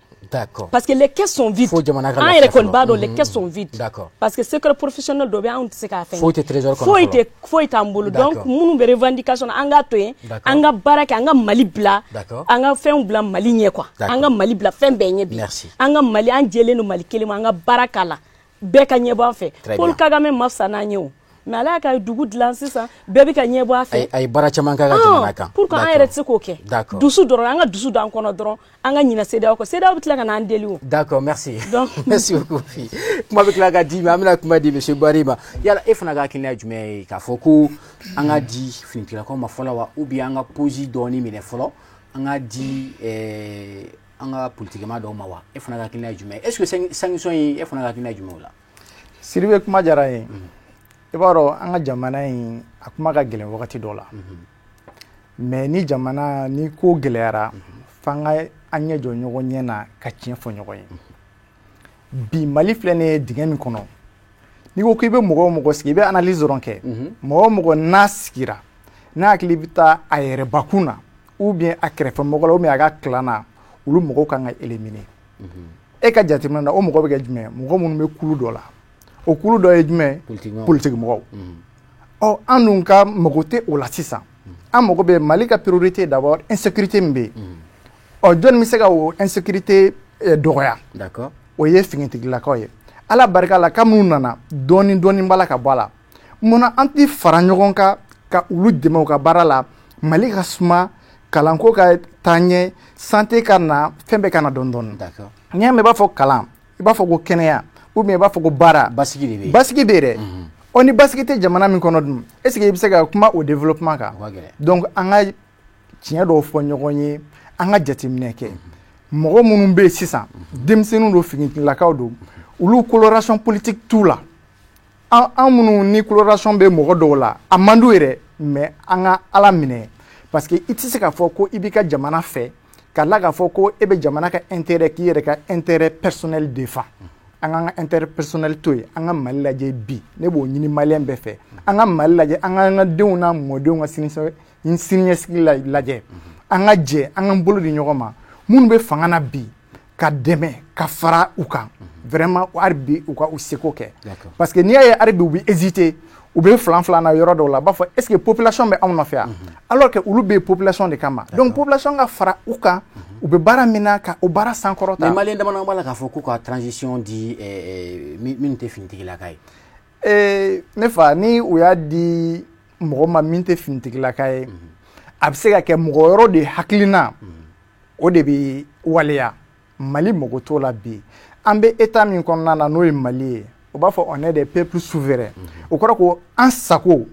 Parce que les caisses sont vides. An yɛrɛ kɔni b'a dɔn, les caisses sont vides. Parce que secteur professionnel dɔ bɛ, anw tɛ se k'a fɛn. Foyi tɛ trésor kɔnɔ. Foyi tɛ, foyi t'an bolo. Donc minnu bɛ revendication na, an k'a to yen, an ka baara kɛ, an ka Mali bila, an ka fɛnw bila Mali ɲɛ quoi. An ka Mali bila fɛn bɛɛ ɲɛ bi. An ka Mali, an jɛlen don Mali kelen ma, an ka baara k'a la. Bɛɛ ka ɲɛbɔ an fɛ. Paul Kagame ma fisa n'an ye o. Mais ala y'a ka dugu dilan sisan, bɛɛ bɛ ka ɲɛbɔ a fɛ. A ye baara caman kɛ a ka jamana kan. Pour que an yɛrɛ tɛ se k'o kɛ. Dusu dɔrɔn, an ka dusu don an kɔnɔ dɔrɔn, an ka ɲinɛ CEDEAO kɔ. CEDEAO bɛ tila ka n'an deli o. D'accord, merci. Donc merci beaucoup. Kuma bɛ tila ka di ma, an bɛna kuma di monsieur Bari ma. Yala e fana ka hakilina ye jumɛn ye k'a fɔ ko an ka di finitigilakaw ma fɔlɔ wa, ou bien an ka pause dɔɔni minɛ fɔlɔ, an ka di an ka politikima dɔw ma wa? E fana ka hakilina ye jumɛn ye? Est ce que sanction in, e fana ka hakilina ye jumɛn o la? Sidibe, kuma diyara n ye. I b'a dɔn, an ka jamana in, a kuma ka gɛlɛn wagati dɔ la, mais ni jamana ni ko gɛlɛyara, f'an ka an ɲɛ jɔ ɲɔgɔn ɲɛ na ka tiɲɛ fɔ ɲɔgɔn ye. Bi Mali filɛ nin ye dingɛ min kɔnɔ, N'i ko k'i bɛ mɔgɔ o mɔgɔ sigi, i bɛ analyse dɔrɔn kɛ. Mɔgɔ o mɔgɔ n'a sigira, n'a hakili bɛ taa a yɛrɛbakun na, ou bien a kɛrɛfɛmɔgɔ la, ou bien a ka clan na, olu mɔgɔw kan ka éliminer. E ka jateminɛ na, o mɔgɔ bɛ kɛ jumɛn? Mɔgɔ minnu bɛ kulu dɔ la. O kulu dɔ ye jumɛn? Politique mɔgɔw. Ɔ, an dun ka mago tɛ o la sisan. An mago bɛ Mali ka priorité, d'abord insécurité min bɛ yen. Ɔ, jɔnni bɛ se ka o insécurité dɔgɔya? O ye finitigilakaw ye. Ala barika la, ka minnu nana dɔɔni dɔɔni b'a la ka bɔ a la. Munna an tɛ fara ɲɔgɔn kan ka olu dɛmɛ u ka baara la? Mali ka suma, kalanko ka taa ɲɛ, santé ka na, fɛn bɛɛ ka na dɔɔni dɔɔni. N'i y'a mɛn i b'a fɔ kalan, i b'a fɔ ko kɛnɛya, ou bien i b'a fɔ ko baara. Basigi de bɛ yen. Basigi bɛ yen dɛ. Ɔ, ni basigi tɛ jamana min kɔnɔ dun, est ce que i bɛ se ka kuma o développement kan? Donc an ka tiɲɛ dɔw fɔ ɲɔgɔn ye, an ka jateminɛ kɛ. Mɔgɔ minnu bɛ yen sisan, denmisɛnninw don, finitigilakaw don, olu coloration politique t'u la. An minnu ni coloration bɛ mɔgɔ dɔw la, a man d'u ye dɛ, mais an ka Ala minɛ, parce que i tɛ se k'a fɔ ko i b'i ka jamana fɛ ka tila k'a fɔ ko e bɛ jamana ka intérêt, k'i yɛrɛ ka intérêt personnel défend. An k'an ka intérêt personnel to yen, an ka Mali lajɛ bi. Ne b'o ɲini Malien bɛɛ fɛ, an ka Mali lajɛ, an k'an ka denw n'an mɔdenw ka siniɲɛsigi lajɛ. An ka jɛ, an k'an bolo di ɲɔgɔn ma. Minnu bɛ fanga na bi, ka dɛmɛ ka fara u kan vraiment, hali bi u ka u seko kɛ, parce que n'i y'a ye hali bi u bɛ hésiter, u bɛ filan filan na yɔrɔ dɔw la, u b'a fɔ est ce que population bɛ anw nɔfɛ yan, alors que olu bɛ yen population de kama. Donc population ka fara u kan, u bɛ baara min na, ka o baara sankɔrɔta. Mais Malien damadɔ b'a la k'a fɔ ko ka transition di minnu tɛ finitigilaka ye. Ne fa, ni u y'a di mɔgɔ ma min tɛ finitigilaka ye, a bɛ se ka kɛ mɔgɔ wɛrɛw de hakilina o de bɛ waleya. Mali mago t'o la bi. An bɛ état min kɔnɔna na, n'o ye Mali ye, o b'a fɔ on est des peuples souverains. O kɔrɔ ko an sago,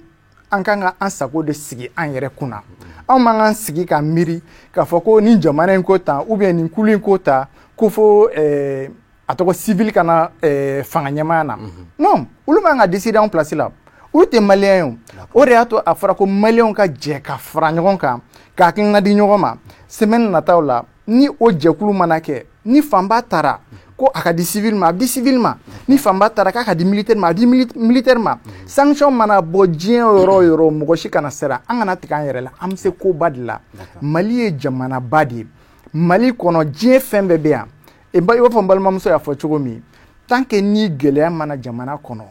an kan ka an sago de sigi an yɛrɛ kunna. Anw man kan sigi ka miiri k'a fɔ ko nin jamana in ko tan, ou bien nin kulu in ko ta, ko fo a tɔgɔ civil ka na fanga ɲɛmaaya na. Non, olu man ka décider anw place la, olu tɛ Malien ye. O de y'a to a fɔra ko Malienw ka jɛ ka fara ɲɔgɔn kan, ka hakilina di ɲɔgɔn ma. Semaine nataw la, ni o jɛkulu mana kɛ, ni fanba taara ko a ka di civil ma, a bɛ di civil ma. Ni fanba taara k'a ka di militaire ma, a bɛ di militaire ma. Sanction mana bɔ diɲɛ yɔrɔ o yɔrɔ, mɔgɔ si kana siran. An kana tigɛ an yɛrɛ la, an bɛ se koba de la. Mali ye jamanaba de ye. Mali kɔnɔ, diɲɛ fɛn bɛɛ bɛ yan. I b'a fɔ n balimamuso y'a fɔ cogo min, tant que ni gɛlɛya mana jamana kɔnɔ,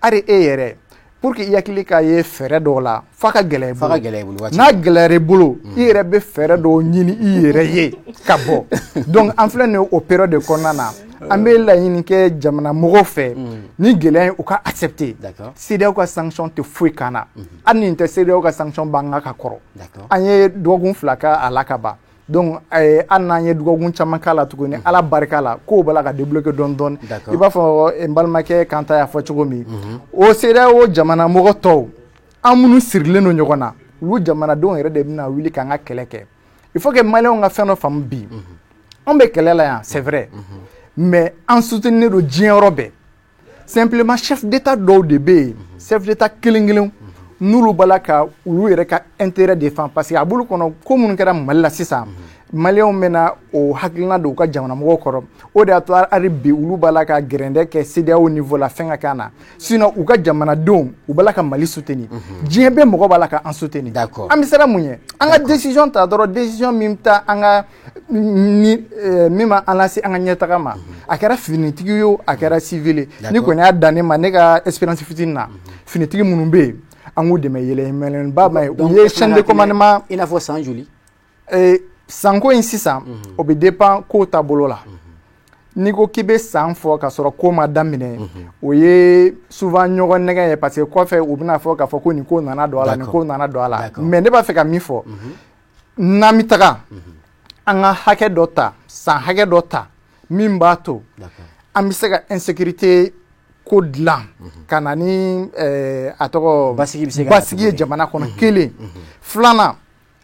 hali e yɛrɛ, pour que i hakili ka ye fɛɛrɛ dɔw la, f'a ka gɛlɛya i bolo. N'a gɛlɛyara i bolo, i yɛrɛ bɛ fɛɛrɛ dɔw ɲini i yɛrɛ ye ka bɔ. Donc an filɛ nin ye o période de kɔnɔna na. An bɛ laɲini kɛ jamana mɔgɔw fɛ, ni gɛlɛya in, u ka accepter. CEDEAO ka sanction tɛ foyi kan na. Hali nin tɛ, CEDEAO ka sanction b'an kan ka kɔrɔ. An ye dɔgɔkun 2 kɛ a la ka ban. Donc hali n'an ye dɔgɔkun caman k'a la tuguni, Ala barika la, kow b'a la ka débloquer dɔɔni dɔɔni. I b'a fɔ n balimakɛ Kanta y'a fɔ cogo min, o CEDEAO jamana mɔgɔ tɔw, an minnu sirilen don ɲɔgɔn na, olu jamanadenw yɛrɛ de bɛna wuli k'an ka kɛlɛ kɛ. Il faut que Malienw ka fɛn dɔ faamu bi. Anw bɛ kɛlɛ la yan, c'est vrai, mais an soutenir don diɲɛ yɔrɔ bɛɛ. Simplement chef d'état dɔw de bɛ yen, chef d'état kelen kelen, n'olu b'a la ka olu yɛrɛ ka intérêt défend, parce que a b'olu kɔnɔ ko minnu kɛra Mali la sisan, Malienw bɛna o hakilina don u ka jamana mɔgɔw kɔrɔ. O de y'a to hali bi olu b'a la ka gɛrɛndɛ kɛ CEDEAO niveau la, fɛn ka kɛ na. Sinon u ka jamanadenw, u b'a la ka Mali soutenir, diɲɛ bɛɛ mɔgɔ b'a la ka an soutenir. An bɛ siran mun ye? An ka décision ta dɔrɔn, décision min bɛ taa an ka ni min ma an lase an ka ɲɛtaga ma. A kɛra finitigi ye o, a kɛra civil ye, ni kɔni y'a dan ne ma, ne ka expérience fitinin na, finitigi minnu bɛ yen, an k'u dɛmɛ. Yɛlɛyɛlɛnba ma ye, u ye chaîne de commandement. I n'a fɔ san joli? Sanko in sisan, o bɛ dépend kow taabolo la. N'i ko k'i bɛ san fɔ ka sɔrɔ ko ma daminɛ, o ye souvent ɲɔgɔn nɛgɛ ye, parce que kɔfɛ u bɛna fɔ k'a fɔ ko nin ko nana don a la, nin ko nana don a la. Mais ne b'a fɛ ka min fɔ, n'an bɛ taga, an ka hakɛ dɔ ta, san hakɛ dɔ ta min b'a to an bɛ se ka insécurité ko dilan ka na ni a tɔgɔ basigi ye jamana kɔnɔ. Kelen filanan,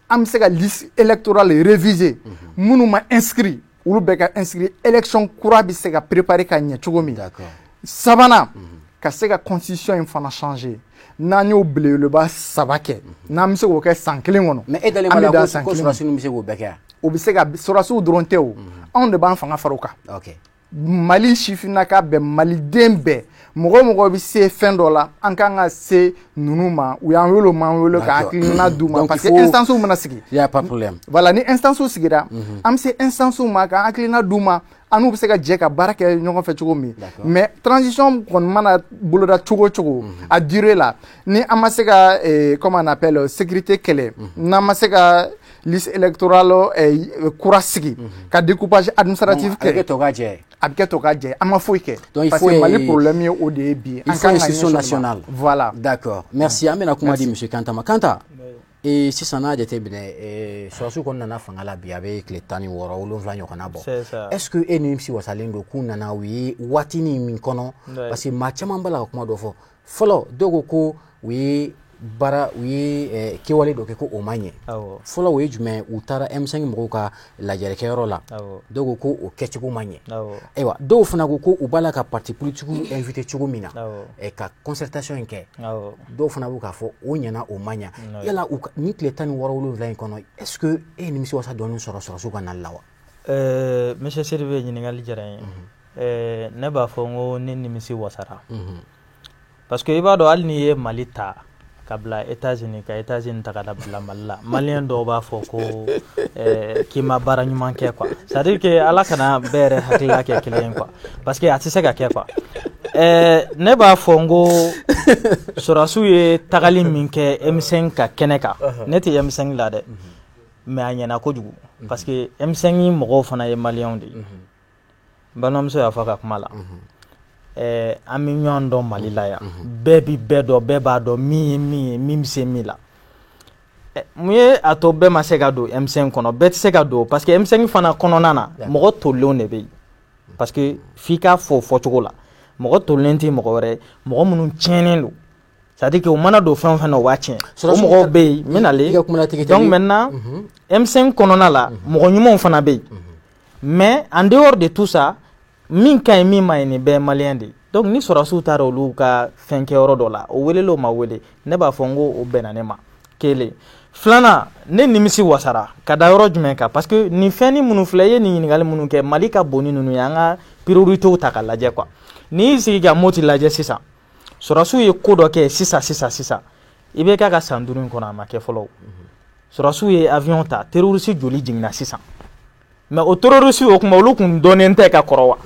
an bɛ se ka liste électorale réviser, minnu ma inscrit, olu bɛɛ ka inscrit, élection kura bɛ se ka préparer ka ɲɛ cogo min. Sabanan, ka se ka constitution in fana changer. N'an y'o belebeleba saba kɛ, n'an bɛ se k'o kɛ san kelen kɔnɔ. Mais e dalen b'a la ko sɔrɔdasiw bɛ se k'o bɛɛ kɛ? O bɛ se ka, sɔrɔdasiw dɔrɔn tɛ o, anw de b'an fanga fara o kan. Mali sifinnaka bɛɛ, maliden bɛɛ, mɔgɔ mɔgɔ bɛ se fɛn dɔ la, an kan ka se ninnu ma. U y'an wele, u m'an wele, ka hakilina d'u ma, parce que instance mana sigi, y a pas problème. Voilà, ni instance sigira, an bɛ se instance ma ka hakilina d'u ma, an n'u bɛ se ka jɛ ka baara kɛ ɲɔgɔn fɛ cogo min. Mais transition kɔni mana boloda cogo o cogo, a durée la, ni an ma se ka, comment on appelle, sécurité kɛlɛ, n'an ma se ka liste électorale kura sigi, ka découpage administratif kɛ, a bɛ kɛ tɔ ka jɛ. A bɛ kɛ tɔ ka jɛ, an ma foyi kɛ. Donc parce que Mali problème ye o de ye bi. Il faut institution nationale. Voilà. D'accord, merci. An bɛna kuma di monsieur Kanta ma. Kanta, sisan n'a jateminɛ, sɔrɔsiw kɔni nana fanga la bi, a bɛ tile 16 7 ɲɔgɔnna bɔ. Est ce que e nimisi wasalen don k'u nana u ye waatinin min kɔnɔ? Parce que maa caman b'a la ka kuma dɔ fɔ fɔlɔ, dɔw ko ko u ye baara, u ye kɛwale dɔ kɛ ko o ma ɲɛ. Fɔlɔ, o ye jumɛn? U taara M5 mɔgɔw ka lajɛrɛkɛyɔrɔ la, dɔw ko ko o kɛcogo ma ɲɛ. Ayiwa, dɔw fana ko ko u b'a la ka parti politique invité cogo min na ka concertation in kɛ, dɔw fana b'u k'a fɔ o ɲɛna, o ma ɲɛ. Yala nin tile 16 7 in kɔnɔ, est ce que e ye nimisi wasa dɔɔni sɔrɔ sɔrɔsiw ka nali la wa? Monsieur Sidibe, ɲininkali diyara n ye. Ne b'a fɔ n ko ne nimisi wasara, parce que i b'a dɔn, hali n'i ye Mali ta ka bila États-Unis, ka États-Unis ta ka na bila Mali la, maliyɛn dɔw b'a fɔ ko k'i ma baara ɲuman kɛ quoi. C'est à dire que Ala kana bɛɛ yɛrɛ hakilila kɛ kelen ye quoi, parce que a tɛ se ka kɛ quoi. Ne b'a fɔ n ko sɔrɔsiw ye tagali min kɛ M5 ka kɛnɛ kan, ne tɛ M5 la dɛ, mais a ɲɛna kojugu, parce que M5 mɔgɔw fana ye maliyɛnw de ye. N balimamuso y'a fɔ a ka kuma la, an bɛ ɲɔgɔn dɔn Mali la yan, bɛɛ bi bɛɛ dɔn, bɛɛ b'a dɔn min ye min ye, min bɛ se min la. Mun ye a to bɛɛ ma se ka don M5 kɔnɔ? Bɛɛ tɛ se ka don, parce que M5 fana kɔnɔna na, mɔgɔ tolilenw de bɛ yen, parce que f'i k'a fɔ o fɔcogo la, mɔgɔ tolilen tɛ mɔgɔ wɛrɛ ye, mɔgɔ minnu tiɲɛnen don, c'est à dire que u mana don fɛn o fɛn na, u b'a tiɲɛ. O mɔgɔw bɛ yen, n bɛ nalen. Donc maintenant, M5 kɔnɔna la, mɔgɔ ɲumanw fana bɛ yen, mais en dehors de tout ça, min ka ɲi, min ma ɲi, nin bɛɛ ye maliyɛn de ye. Donc ni sɔrɔsiw taara olu ka fɛn kɛyɔrɔ dɔ la, o welele, o ma wele, ne b'a fɔ n ko o bɛnna ne ma. Kelen filanan, ne nimisi wasara ka da yɔrɔ jumɛn kan? Parce que nin fɛnnin minnu filɛ, i ye nin ɲininkali minnu kɛ, Mali ka bon ni ninnu ye. An ka priorités ta ka lajɛ quoi. N'i y'i sigi ka Moti lajɛ sisan, sɔrɔsiw ye ko dɔ kɛ sisan sisan sisan, i bɛ k'a ka san 5 in kɔnɔ, a ma kɛ fɔlɔ. Sɔrɔsiw ye avion ta, terroriste joli jiginna sisan? Mais o terroriste, o kuma, olu kun dɔnnen tɛ ka kɔrɔ wa?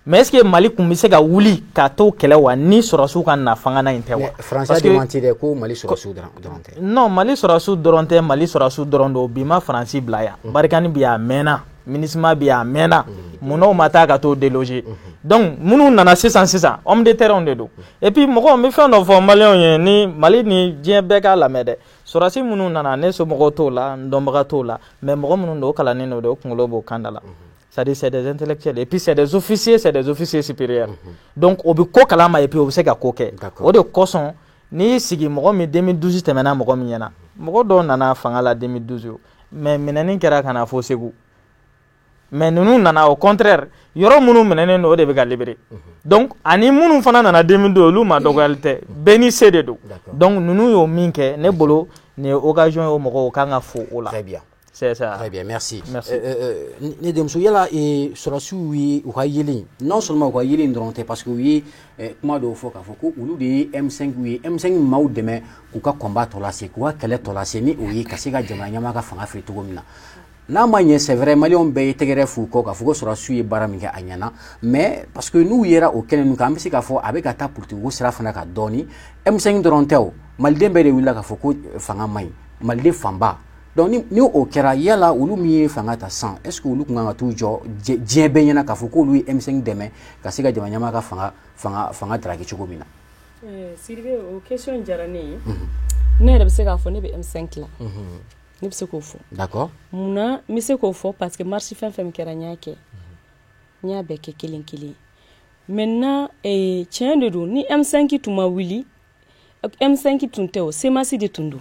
Mais est ce que Mali kun bɛ se ka wuli ka t'o kɛlɛ wa, ni sɔrɔsiw ka na fanga na in tɛ wa? Faransi a démenti dɛ, ko Mali sɔrɔsiw dɔrɔn tɛ. Non, Mali sɔrɔsiw dɔrɔn tɛ, Mali sɔrɔsiw dɔrɔn don. Bi ma Faransi bila yan, Barkhane bi yan a mɛnna, MINUSMA bi yan a mɛnna, munna o ma taa ka t'o déloger? Donc minnu nana sisan sisan, homme de terrain de don. Et puis mɔgɔw, n bɛ fɛn dɔ fɔ maliyɛnw ye, ni Mali ni diɲɛ bɛɛ k'a lamɛn dɛ. Sɔrɔsi minnu nana, ne somɔgɔw t'o la, n dɔnbaga t'o la, mais mɔgɔ minnu don, o kalannen don, o kunkolo b'o kan da la. C'est-à-dire, c'est des intellectuels et puis c'est des officiers, c'est des officiers supérieurs. Donc o bɛ ko kalama et puis o bɛ se ka ko kɛ. O de kosɔn, n'i y'i sigi, mɔgɔ min 2012 tɛmɛna mɔgɔ min ɲɛna, mɔgɔ dɔw nana fanga la 2012, mais minɛni kɛra ka na fo Segu. Mais ninnu nana, au contraire, yɔrɔ minnu minɛnen don, o de bɛ ka libérer. Donc ani minnu fana nana 2012, olu ma dɔgɔyali tɛ, bɛɛ ni se de don. Donc ninnu y'o min kɛ, ne bolo nin ye occasion ye, o mɔgɔw kan ka fo o la. Très bien. C'est ça. Très bien, merci. Merci. Ne denmuso, yala sɔrɔsiw ye u ka yelen, non seulement u ka yelen dɔrɔn tɛ, parce que u ye kuma dɔw fɔ k'a fɔ ko olu de ye M5, u ye M5 maaw dɛmɛ k'u ka combat tɔ lase, k'u ka kɛlɛ tɔ lase, ni o ye ka se ka jamana ɲɛmaa ka fanga fili cogo min na. N'a ma ɲɛ, c'est vrai, maliyɛnw bɛɛ ye tɛgɛrɛ f'u kɔ k'a fɔ ko sɔrɔsiw ye baara min kɛ, a ɲɛna. Mais parce que n'u yera o kɛnɛ ninnu kan, an bɛ se k'a fɔ a bɛ ka taa politique ko sira fana kan dɔɔni. M5 dɔrɔn tɛ o, maliden bɛɛ de wulila k'a fɔ ko fanga man ɲi, maliden fanba. Donc ni o kɛra, yala olu min ye fanga ta sisan, est ce que olu tun kan ka t'u jɔ diɲɛ bɛɛ ɲɛna k'a fɔ k'olu ye M5 dɛmɛ ka se ka jamana ɲɛmaa ka fanga daraki cogo min na? Sidibe, o question diyara ne ye. Ne yɛrɛ bɛ se k'a fɔ ne bɛ M5 la. Ne bɛ se k'o fɔ. Munna n bɛ se k'o fɔ? Parce que marche fɛn fɛn kɛra, n y'a kɛ, n y'a bɛɛ kɛ kelen kelen. Maintenant, tiɲɛ de don, ni M5 tun ma wuli, M5 tun tɛ o, CMAS de tun don.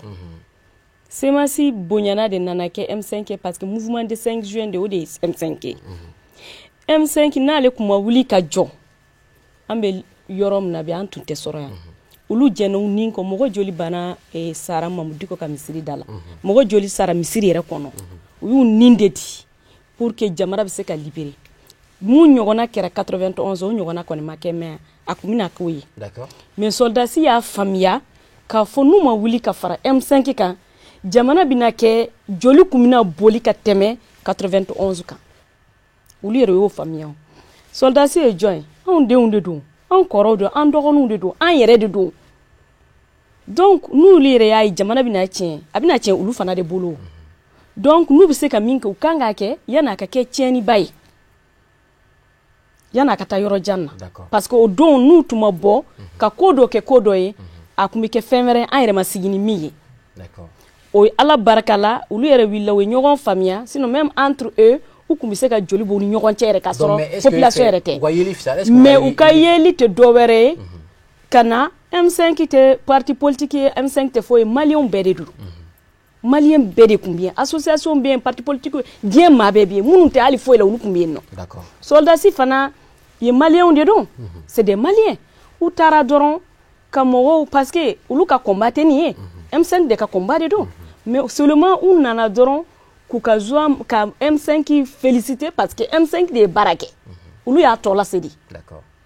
CMAS bonyana de nana kɛ M5, parce que mouvement de 5 juin de, o de ye M5 ye. M5 n'ale tun ma wuli ka jɔ, an bɛ yɔrɔ min na bi, an tun tɛ sɔrɔ yan. Olu jɛnna u ni kɔ, mɔgɔ joli banna, sara Mamudu Diko ka misiri da la, mɔgɔ joli sara misiri yɛrɛ kɔnɔ, u y'u nin de di pour que jamana bɛ se ka libérer. Mun ɲɔgɔnna kɛra 91, o ɲɔgɔnna kɔni ma kɛ, mais a kun bɛna k'o ye. Mais soldasi y'a faamuya k'a fɔ n'u ma wuli ka fara M5 kan, jamana bɛna kɛ joli kun bɛna boli ka tɛmɛ 91 kan. Olu yɛrɛ y'o faamuya. Soldasi ye jɔn ye? Anw denw de don, an kɔrɔw don, an dɔgɔninw de don, an yɛrɛ de don. Donc n'olu yɛrɛ y'a ye jamana bɛna tiɲɛ, a bɛna tiɲɛ olu fana de bolo. Donc n'u bɛ se ka min kɛ, u kan k'a kɛ yan'a ka kɛ tiɲɛniba ye, yan'a ka taa yɔrɔ jan na. Parce que o don, n'u tun ma bɔ ka ko dɔ kɛ ko dɔ ye, a tun bɛ kɛ fɛn wɛrɛ, an yɛrɛ ma sigi ni min ye. O ye Ala barika la, olu yɛrɛ wulila, u ye ɲɔgɔn faamuya. Sinon, même entre eux, u tun bɛ se ka joli b'u ni ɲɔgɔn cɛ yɛrɛ k'a sɔrɔ population yɛrɛ tɛ. Mais u ka yeli tɛ dɔ wɛrɛ ye ka na. M5 tɛ parti politique ye, M5 tɛ foyi ye, maliyɛnw bɛɛ de don. Maliyɛn bɛɛ de tun bɛ yen, association bɛ yen, parti politique, diɲɛ maa bɛɛ bɛ yen. Minnu tɛ hali foyi la, olu tun bɛ yen nɔ. Soldasi fana ye maliyɛnw de don, c'est des Maliens. U taara dɔrɔn ka mɔgɔw, parce que olu ka combat tɛ nin ye, M5 de ka combat de don. Mais seulement u nana dɔrɔn k'u ka joie ka M5 féliciter, parce que M5 de ye baara kɛ, olu y'a tɔ lase de,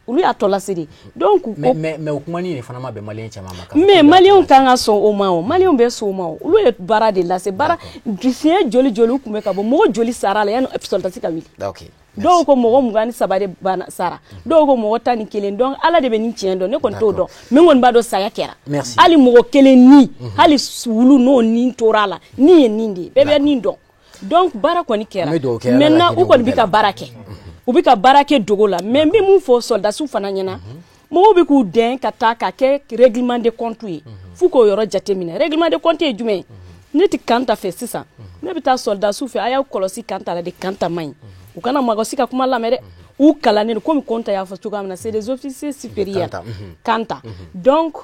olu y'a tɔ lase de. Donc Mais o kumani de fana ma bɛn maliyɛn caman ma. Mais maliyɛnw kan ka sɔn o ma. O maliyɛnw bɛ sɔn o ma. O olu ye baara de lase, baara siɲɛ joli joli u tun bɛ ka bɔ, mɔgɔ joli sara la yanni sɔrɔdasi ka wuli? Dɔw ko mɔgɔ 23 de banna sara, dɔw ko mɔgɔ 11. Donc Ala de bɛ nin tiɲɛ dɔn, ne kɔni t'o dɔn. Mais n kɔni b'a dɔn saya kɛra. Hali mɔgɔ kelen ni hali wulu n'o ni tora a la, ni ye nin de ye, bɛɛ bɛ nin dɔn. Donc baara kɔni kɛra. Maintenant, u kɔni bɛ ka baara kɛ, u bɛ ka baara kɛ dogo la. Mais n bɛ mun fɔ sɔrɔdasiw fana ɲɛna? Mɔgɔw bɛ k'u dɛn ka taa ka kɛ règlement de compte ye, f'u k'o yɔrɔ jateminɛ. Règlement de compte ye jumɛn ye? Ne tɛ Kanta fɛ sisan, ne bɛ taa sɔrɔdasiw fɛ, a y'aw kɔlɔsi Kanta la de, Kanta man ɲi. U kana mɔgɔ si ka kuma lamɛn dɛ, u kalannen don. Komi Kɔnta y'a fɔ cogoya min na, c'est des officiers supérieurs Kanta. Donc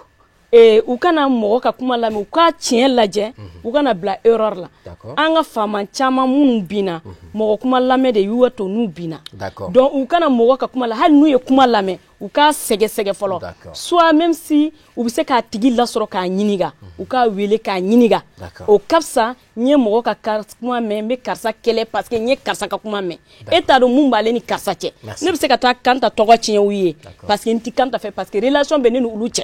u kana mɔgɔ ka kuma lamɛn, u ka tiɲɛ lajɛ, u kana bila erreur la. An ka faama caman minnu binna, mɔgɔ kuma lamɛn de y'u to n'u binna. Donc u kana mɔgɔ ka kuma la, hali n'u ye kuma lamɛn, u k'a sɛgɛsɛgɛ fɔlɔ. Soit même si u bɛ se k'a tigi lasɔrɔ k'a ɲininka, u k'a wele k'a ɲininka, o ka fisa. N ye mɔgɔ ka kuma mɛn, n bɛ karisa kɛlɛ parce que n ye karisa ka kuma mɛn. E t'a dɔn mun b'ale ni karisa cɛ. Ne bɛ se ka taa Kanta tɔgɔ tiɲɛ u ye parce que n ti Kanta fɛ, parce que relation bɛ ne ni olu cɛ.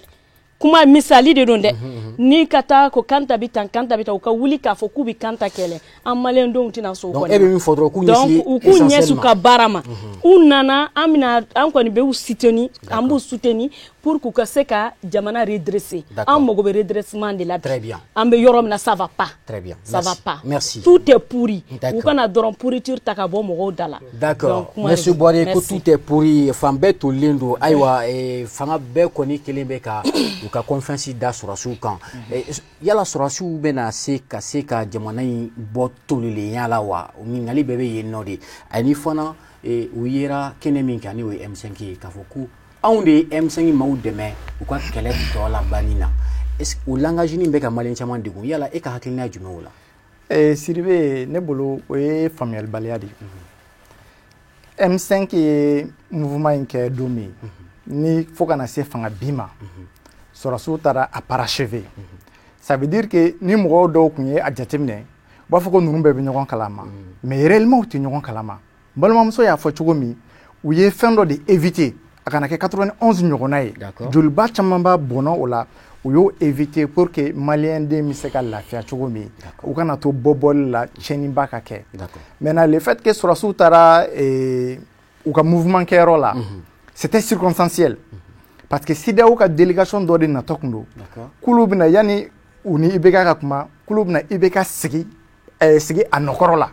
Kuma misali de don dɛ. Ni ka taa ko Kanta bi tan, Kanta bi tan, u ka wuli k'a fɔ k'u bɛ Kanta kɛlɛ, an maliyɛn denw tɛna sɔn o kɔni. E bɛ min fɔ dɔrɔn, k'u ɲɛsin, donc u k'u ɲɛsin u ka baara ma. U nana, an bɛna, an kɔni bɛ u soutenir, an b'u soutenir pour k'u ka se ka jamana redresser. An mago bɛ redressement de la bi. An bɛ yɔrɔ min na, ça va pas. Très bien. Ça va pas. Merci. Tout est pourri. U kana dɔrɔn pourriture ta ka bɔ mɔgɔw da la. D'accord, monsieur Boire, ko tout est pourri, fan bɛɛ tolilen don. Ayiwa, fanga bɛɛ kɔni kelen bɛ ka u ka confiance da sɔrɔsiw kan. Yala sɔrɔsiw bɛna se ka jamana in bɔ tolilenya la wa? O ɲininkali bɛɛ bɛ yen nɔ de. Ani fana, u yera kɛnɛ min kan, ni o ye M5 ye, k'a fɔ ko anw de ye M5 maaw dɛmɛ u ka kɛlɛ tɔ labanni na, est ce que o langage nin bɛ ka maliyɛn caman degun? Yala e ka hakilina ye jumɛn o la? Sidibe, ne bolo, o ye faamuyalibaliya de ye. M5 ye mouvement in kɛ don min ni fo kana se fanga bin ma, sɔrɔsiw taara a parachever. Ça veut dire que ni mɔgɔw dɔw tun ye a jateminɛ, u b'a fɔ ko ninnu bɛɛ bɛ ɲɔgɔn kalama, mais réellement u tɛ ɲɔgɔn kalama. N balimamuso y'a fɔ cogo min, u ye fɛn dɔ de éviter a kana kɛ 91 ɲɔgɔnna ye, joliba caman b'a bɔnna o la. U y'o éviter pour que maliyɛn den bɛ se ka lafiya cogo min, u kana to bɔ-bɔli la, tiɲɛniba ka kɛ. Maintenant, le fait que sɔrɔsiw taara u ka mouvement kɛyɔrɔ la, c'était circonstanciel, parce que CEDEAO ka délégation dɔ de natɔ kun don, k'olu bɛna, yanni u ni IBK ka kuma, k'olu bɛna IBK sigi a nɔkɔrɔ la.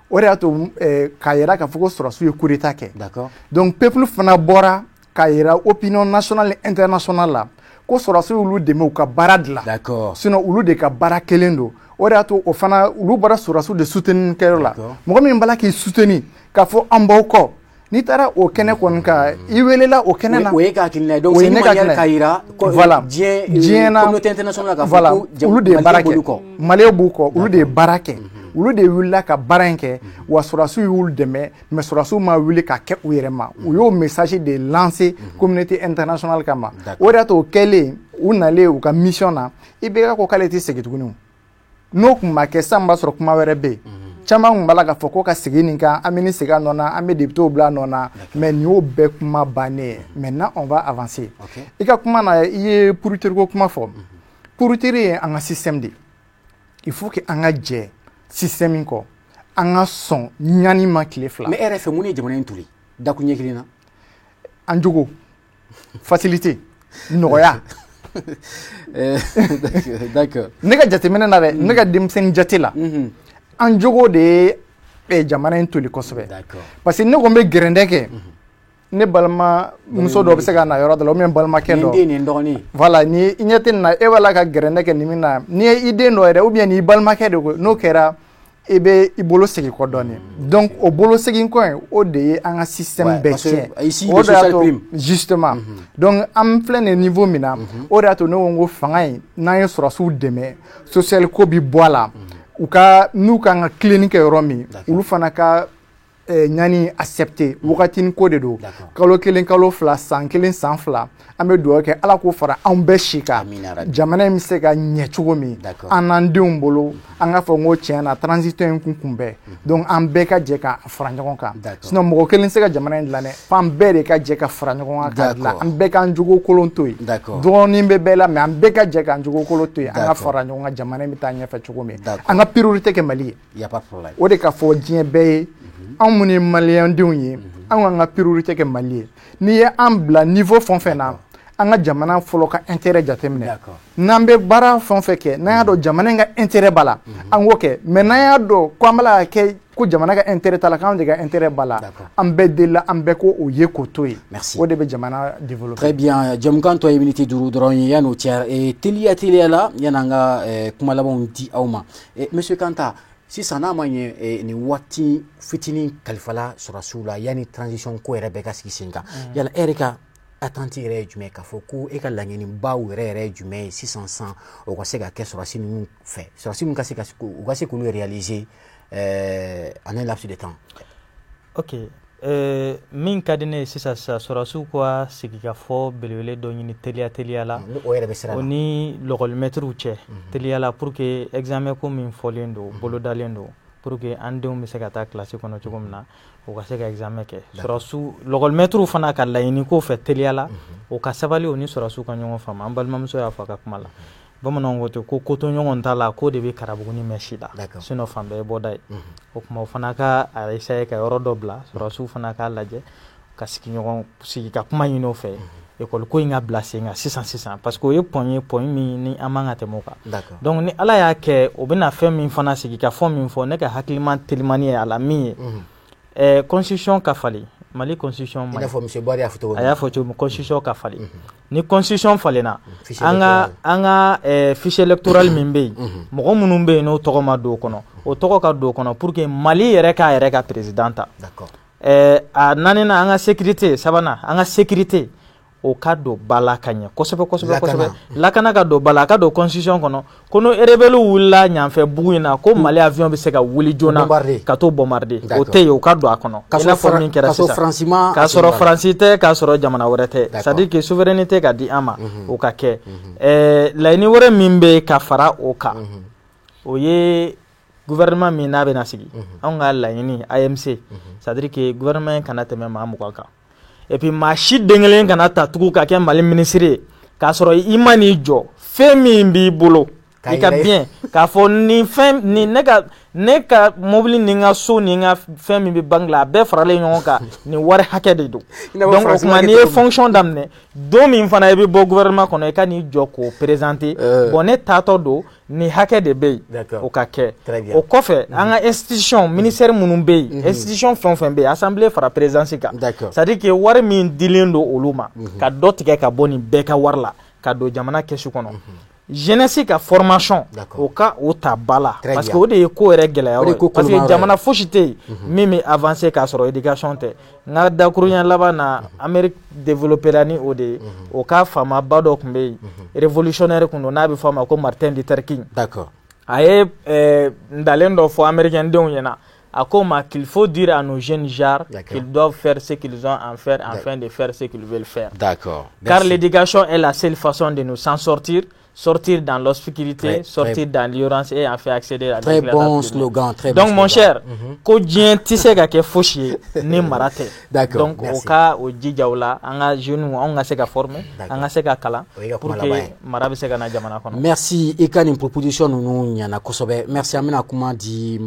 O de y'a to k'a yira k'a fɔ ko sɔrɔsiw ye coup d'état kɛ. Donc peuple fana bɔra k'a yira opinion nationale et internationale la ko sɔrɔsiw y'olu dɛmɛ u ka baara dilan, sinon olu de ka baara kelen don. O de y'a to o fana olu bɔra sɔrɔsiw de soutenir kɛyɔrɔ la. Mɔgɔ min b'a la k'i soutenir k'a fɔ an b'aw kɔ, n'i taara o kɛnɛ kɔni kan, i welela o kɛnɛ na. O ye ka hakilina ye. Donc c'est une manière k'a yira voilà diɲɛ diɲɛ na communauté internationale k'a fɔ voilà ko olu de ye baara kɛ, maliyɛnw b'u kɔ, olu de ye baara kɛ, olu de wulila ka baara in kɛ. Wa sɔrɔsiw y'olu dɛmɛ, mais sɔrɔsiw ma wuli ka kɛ u yɛrɛ ma. U y'o message de lancer communauté internationale kama. O de y'a to o kɛlen, u nalen u ka mission na, IBK ko k'ale tɛ segin tuguni. N'o tun ma kɛ sisan, b'a sɔrɔ kuma wɛrɛ bɛ yen. Caman tun b'a la k'a fɔ ko ka segin nin kan, an bɛ nin segin a nɔ na, an bɛ député bila a nɔ na, mais nin y'o bɛɛ kuma bannen ye. Maintenant, on va avancer. I ka kuma na, i ye pourriture ko kuma fɔ. Pourriture ye an ka système de ye. Il faut que an ka jɛ système in kɔ, an ka sɔn ɲani ma tile 2. Mais e yɛrɛ fɛ, mun ye jamana in toli dakun ɲɛ kelen na? An jogo, facilité, nɔgɔya. Ne ka jateminɛ na dɛ, ne ka denmisɛnnin jate la, an jogo de ye jamana in toli kosɛbɛ. Parce que ne ko n bɛ gɛrɛndɛ kɛ, ne balima muso dɔ bɛ se ka na yɔrɔ dɔ la, ou bien balimakɛ dɔ. Nin den, nin dɔgɔnin. Voilà, ni i ɲɛ tɛ nin na, e b'a la ka gɛrɛndɛ kɛ nin min na, n'i ye i den dɔ yɛrɛ ou bien n'i balimakɛ de ko, n'o kɛra, i bɛ i bolo segin kɔ dɔɔnin. Donc o bolo segin kɔ in, o de ye an ka système bɛɛ tiɲɛ. O de y'a to justement, donc an filɛ nin niveau min na, o de y'a to ne ko n ko fanga in, n'an ye sɔrɔdasiw dɛmɛ, social ko bi bɔ a la, u ka n'u kan ka tilenni kɛ yɔrɔ min, olu fana ka ɲani accepter. Wagatinin ko de don, kalo 1, kalo 2, san 1, san 2. An bɛ dugawu kɛ, Ala k'o fara anw bɛɛ si kan, jamana in bɛ se ka ɲɛ cogo min an n'an denw bolo. An k'a fɔ n ko tiɲɛ na, transition in kun bɛɛ, donc an bɛɛ ka jɛ ka fara ɲɔgɔn kan. Sinon mɔgɔ kelen tɛ se ka jamana in dilan dɛ, f'an bɛɛ de ka jɛ ka fara ɲɔgɔn kan k'a dilan. An bɛɛ k'an jogo kolon to yen, dɔɔnin bɛ bɛɛ la, mais an bɛɛ ka jɛ k'an jogo kolon to yen, an ka fara ɲɔgɔn kan, jamana in bɛ taa ɲɛfɛ cogo min. An ka priorité kɛ Mali ye, o de ka fɔ diɲɛ bɛɛ ye. Anw minnu ye maliyɛndenw ye, anw k'an ka priorité kɛ Mali ye. N'i ye an bila niveau fɛn o fɛn na, an ka jamana fɔlɔ ka intérêt jateminɛ. N'an bɛ baara fɛn o fɛn kɛ, n'an y'a dɔn jamana in ka intérêt b'a la, an k'o kɛ. Mais n'an y'a dɔn ko an b'a la ka kɛ ko jamana ka intérêt t'a la, k'anw de ka intérêt b'a la, an bɛɛ delila, an bɛɛ ko o ye k'o to yen. O de bɛ jamana développer. Très bien. Jɛmukan tɔ ye miniti 5 dɔrɔn ye. Yan'o cɛ, teliya teliya la, yan'an ka kuma labanw di aw ma, monsieur Kanta, sisan n'a ma ɲɛ nin waati fitinin kalifala sɔrɔdasiw la, yanni transition ko yɛrɛ bɛɛ ka sigi sen kan, yala e yɛrɛ ka attente yɛrɛ ye jumɛn, k'a fɔ ko e ka laɲinibaw yɛrɛ yɛrɛ ye jumɛn ye sisan san, o ka se ka kɛ sɔrɔdasi ninnu fɛ, sɔrɔdasi ninnu ka se ka u ka se k'olu réaliser en un laps de temps? Ok, min ka di ne ye sisan sisan, sɔrɔdasiw ka sigikafɔ belebele dɔ ɲini teliya teliya la, o yɛrɛ bɛ sira la, o ni lɔkɔlimɛtiriw cɛ teliya la, pour que examen ko min fɔlen don, bolodalen don, pour que an denw bɛ se ka taa kilasi kɔnɔ cogo min na, u ka se ka examen kɛ. Sɔrɔdasiw, lɔkɔlimɛtiriw fana ka laɲini ko fɛ teliya la, o ka sabali, o ni sɔrɔdasiw ka ɲɔgɔn faamu. An balimamuso y'a fɔ a ka kuma la, bamananw ko ten ko ko to ɲɔgɔn ta la, ko de bɛ karabuguni mɛn si la, sinon fan bɛɛ ye bɔda ye. O tuma o fana ka a essayer ka yɔrɔ dɔ bila, sɔrɔdasiw fana k'a lajɛ ka sigi ɲɔgɔn sigi ka kuma ɲini o fɛ, école ko in ka bila sen kan sisan sisan, parce que o ye point ye, point min ni an man ka tɛmɛ o kan. Donc ni Ala y'a kɛ, o bɛna fɛn min fana sigi ka fɔ min fɔ, ne ka hakilima telimani ye a la min ye, constitution ka falen, Mali constitution ma. I n'a fɔ monsieur Buhari y'a fɔ cogo min. A y'a fɔ cogo min, constitution ka falen. Ni constitution falenna, an ka fichier électoral min bɛ yen, mɔgɔ minnu bɛ yen n'o tɔgɔ ma don o kɔnɔ, o tɔgɔ ka don o kɔnɔ, pour que Mali yɛrɛ k'a yɛrɛ ka président ta. A naaninan, an ka sécurité, sabanan, an ka sécurité, o ka don ba la ka ɲɛ kosɛbɛ kosɛbɛ kosɛbɛ. Lakana ka don ba la, a ka don constitution kɔnɔ ko n'o rebelle wulila ɲanfɛ bugu in na, ko Mali avion bɛ se ka wuli joona ka t'o bombarder. O tɛ yen, o ka don a kɔnɔ, i n'a fɔ min kɛra sisan, k'a sɔrɔ Faransi tɛ, k'a sɔrɔ jamana wɛrɛ tɛ, c'est à dire que souveraineté ka di an ma, o ka kɛ. Laɲini wɛrɛ min bɛ ka fara o kan, o ye gouvernement min n'a bɛna sigi, anw ka laɲini AMC, c'est à dire que gouvernement kana tɛmɛ maa 20 kan, et puis maa si den kelen kana ta tugun ka kɛ Mali minisiri ye k'a sɔrɔ i ma n'i jɔ fɛn min b'i bolo, i ka bien k'a fɔ nin fɛn nin, ne ka mobili ni n ka so ni n ka fɛn min bɛ banque la, a bɛɛ faralen ɲɔgɔn kan, nin wari hakɛ de don. Donc o tuma n'i ye fonction daminɛ don min fana, i bɛ bɔ gouvernement kɔnɔ, i ka n'i jɔ k'o présenter, bon, ne taatɔ don, nin hakɛ de bɛ yen, o ka kɛ. O kɔfɛ, an ka institution, ministère minnu bɛ yen, institution fɛn o fɛn bɛ yen, assemblée fara présidence kan, c'est à dire que wari min dilen don olu ma, ka dɔ tigɛ ka bɔ nin bɛɛ ka wari la ka don jamana kɛsu kɔnɔ. Jeunesse ka formation, o ka o ta ba la, parce que o de ye ko yɛrɛ gɛlɛya yɔrɔ ye, parce que jamana fosi tɛ yen min bɛ avancer k'a sɔrɔ éducation tɛ. N ka dakuruɲɛ laban na, Amérique développé la ni o de ye. O ka faamaba dɔ tun bɛ yen, révolutionnaire tun don, n'a bɛ fɔ a ma ko Martin Luther King. A ye ntalen dɔ fɔ américain denw ɲɛna, a ko ma qu'il faut dire à nos jeunes gens qu'ils doivent faire ce qu'ils ont à faire afin de faire ce qu'ils veulent faire. Car l'éducation est la seule façon de nous s'en sortir. Sortir dans l'obscurité, sortir dans l'ignorance et en faire accéder à Très bon slogan, très Donc, mon cher, ko diɲɛ tɛ se ka kɛ fosi ye ni mara tɛ. D'accord. Donc, o ka o jija o la, an ka jeunes, anw ka se ka former, an ka se ka kalan pour que mara bɛ se ka na jamana kɔnɔ. Merci, i ka nin proposition ninnu ɲɛna kosɛbɛ. Merci, an bɛna kuma di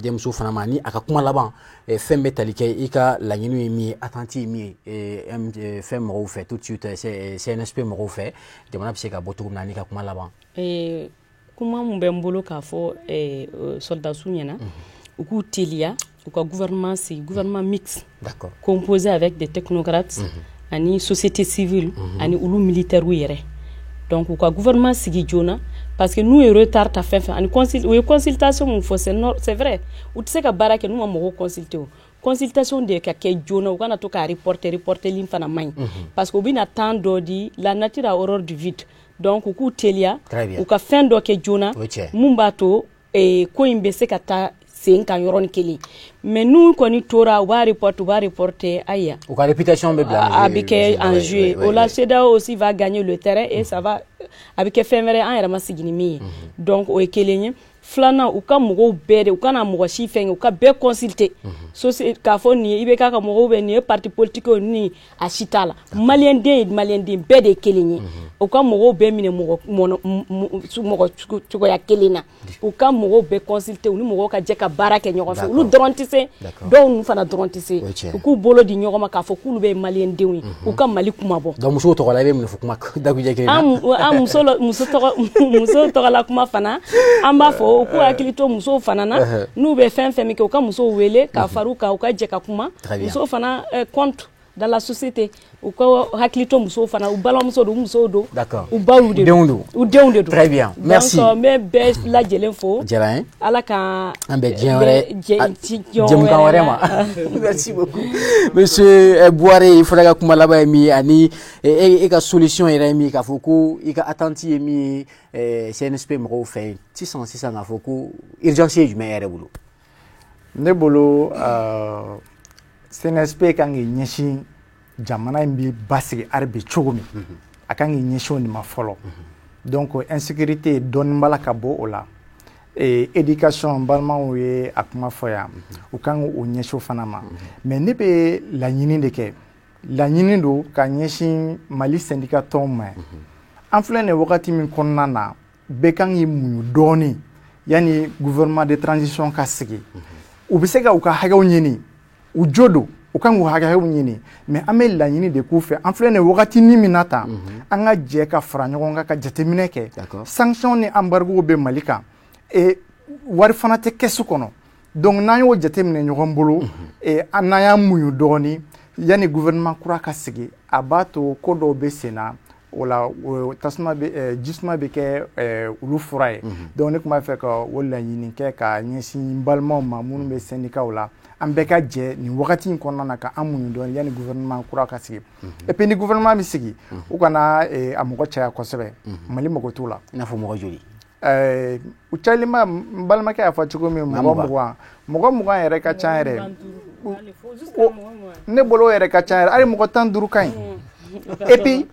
denmuso fana ma ni a ka kuma laban, fɛn bɛ tali kɛ i ka laɲini ye min ye, attente ye min ye fɛn mɔgɔw fɛ tout de suite, CNSP mɔgɔw fɛ, jamana bɛ se ka bɔ cogo min na, n'i ka kuma laban. Kuma mun bɛ n bolo k'a fɔ soldats ɲɛna, u k'u teliya u ka gouvernement sigi, gouvernement mixte composé avec des technocrates ani société civile ani olu militaires yɛrɛ. Donc u ka gouvernement sigi joona, parce que n'u ye retard ta fɛn fɛn ani u ye consultation mun fɔ, c'est vrai, u tɛ se ka baara kɛ n'u ma mɔgɔw consulter. O consultation de ka kɛ joona, u kana to k'a reporter. Reporterli fana man ɲi, parce que u bɛna temps dɔ di, la nature a horreur du vide. Donc u k'u teliya, u ka fɛn dɔ kɛ joona mun b'a to ko in bɛ se ka taa sen kan yɔrɔnin kelen. Mais n'u kɔni tora u b'a reporter, u b'a reporter, ayiwa, u ka réputation bɛ bila a bɛ kɛ en jeu. O la, CEDEAO aussi va gagner le terrain et ça va, a bɛ kɛ fɛn wɛrɛ an yɛrɛ ma sigi ni min ye. Donc o ye kelen ye. Filanan, u ka mɔgɔw bɛɛ de, u kana mɔgɔ si fɛn kɛ, u ka bɛɛ consulter k'a fɔ nin ye IBK ka mɔgɔw bɛ nin ye, parti politique ni a si t'a la, maliyɛn den ye maliyɛn den bɛɛ de ye kelen ye. U ka mɔgɔw bɛɛ minɛ mɔgɔ mɔgɔ cogoya kelen na, u ka mɔgɔw bɛɛ consulter, u ni mɔgɔw ka jɛ ka baara kɛ ɲɔgɔn fɛ. Olu dɔrɔn tɛ se, dɔw ninnu fana dɔrɔn tɛ se. U k'u bolo di ɲɔgɔn ma k'a fɔ k'olu bɛ ye maliyɛn denw ye, u ka Mali kuma bɔ. Donc musow tɔgɔ la, i bɛ mun fɔ kuma dakujɛ kelen na? An muso muso tɔgɔ, muso tɔgɔla kuma fana, an b'a fɔ u k'u hakili to musow fana na. N'u bɛ fɛn fɛn min kɛ, u ka musow wele ka far'u kan, u ka jɛ ka kuma. Musow fana compte dans la société, u ka hakili to musow fana, u balimamuso don, u musow don, u baw de don, u denw de don. Très bien, merci. Donc n bɛ bɛɛ lajɛlen fo. Diyara n ye. Ala ka an bɛ diɲɛ wɛrɛ, jɛmukan wɛrɛ ma. Merci beaucoup, monsieur Bouare. I fana ka kuma laban ye min ye, ani e ka solution yɛrɛ ye min ye, k'a fɔ ko i ka attente ye min ye CNSP mɔgɔw fɛ sisan sisan, k'a fɔ ko urgence ye jumɛn e yɛrɛ bolo? Ne bolo, CNSP kan k'i ɲɛsin jamana in bɛ basigi hali bi cogo min, a kan k'i ɲɛsin o de ma fɔlɔ. Donc insécurité dɔɔnin b'a la ka bɔ o la. Éducation, n balimaw ye a kuma fɔ yan, u kan k'o ɲɛsin o fana ma. Mais ne bɛ laɲini de kɛ, laɲini don ka ɲɛsin Mali syndicat tɔnw ma. An filɛ nin wagati min kɔnɔna na, bɛɛ kan k'i muɲu dɔɔnin yanni gouvernement de transition ka sigi. U bɛ se ka u ka hakɛw ɲini, u jo don, u kan k'u hakɛw ɲini, mais an bɛ laɲini de k'u fɛ. An filɛ nin wagatinin min na tan, an ka jɛ ka fara ɲɔgɔn kan ka jateminɛ kɛ. Sanction ni embargo bɛ Mali kan, wari fana tɛ kɛsu kɔnɔ. Donc n'an y'o jateminɛ ɲɔgɔn bolo, n'an y'an muɲu dɔɔnin yanni gouvernement kura ka sigi, a b'a to ko dɔw bɛ sen na, o la tasuma bɛ, jisuma bɛ kɛ olu fura ye. Donc ne tun b'a fɛ ka o laɲini kɛ ka ɲɛsin n balimaw ma minnu bɛ syndicat la, an bɛɛ ka jɛ nin wagati in kɔnɔna na ka an muɲu dɔɔnin yanni gouvernement kura ka sigi. Et puis ni gouvernement bɛ sigi, u kana a mɔgɔ caya kosɛbɛ, Mali mago t'o la. I n'a fɔ mɔgɔ joli? U cayalenba, n balimakɛ y'a fɔ cogo min, mɔgɔ 20, mɔgɔ 20 yɛrɛ ka ca yɛrɛ. Ne bolo o yɛrɛ ka ca yɛrɛ, hali mɔgɔ 15 ka ɲi. Et puis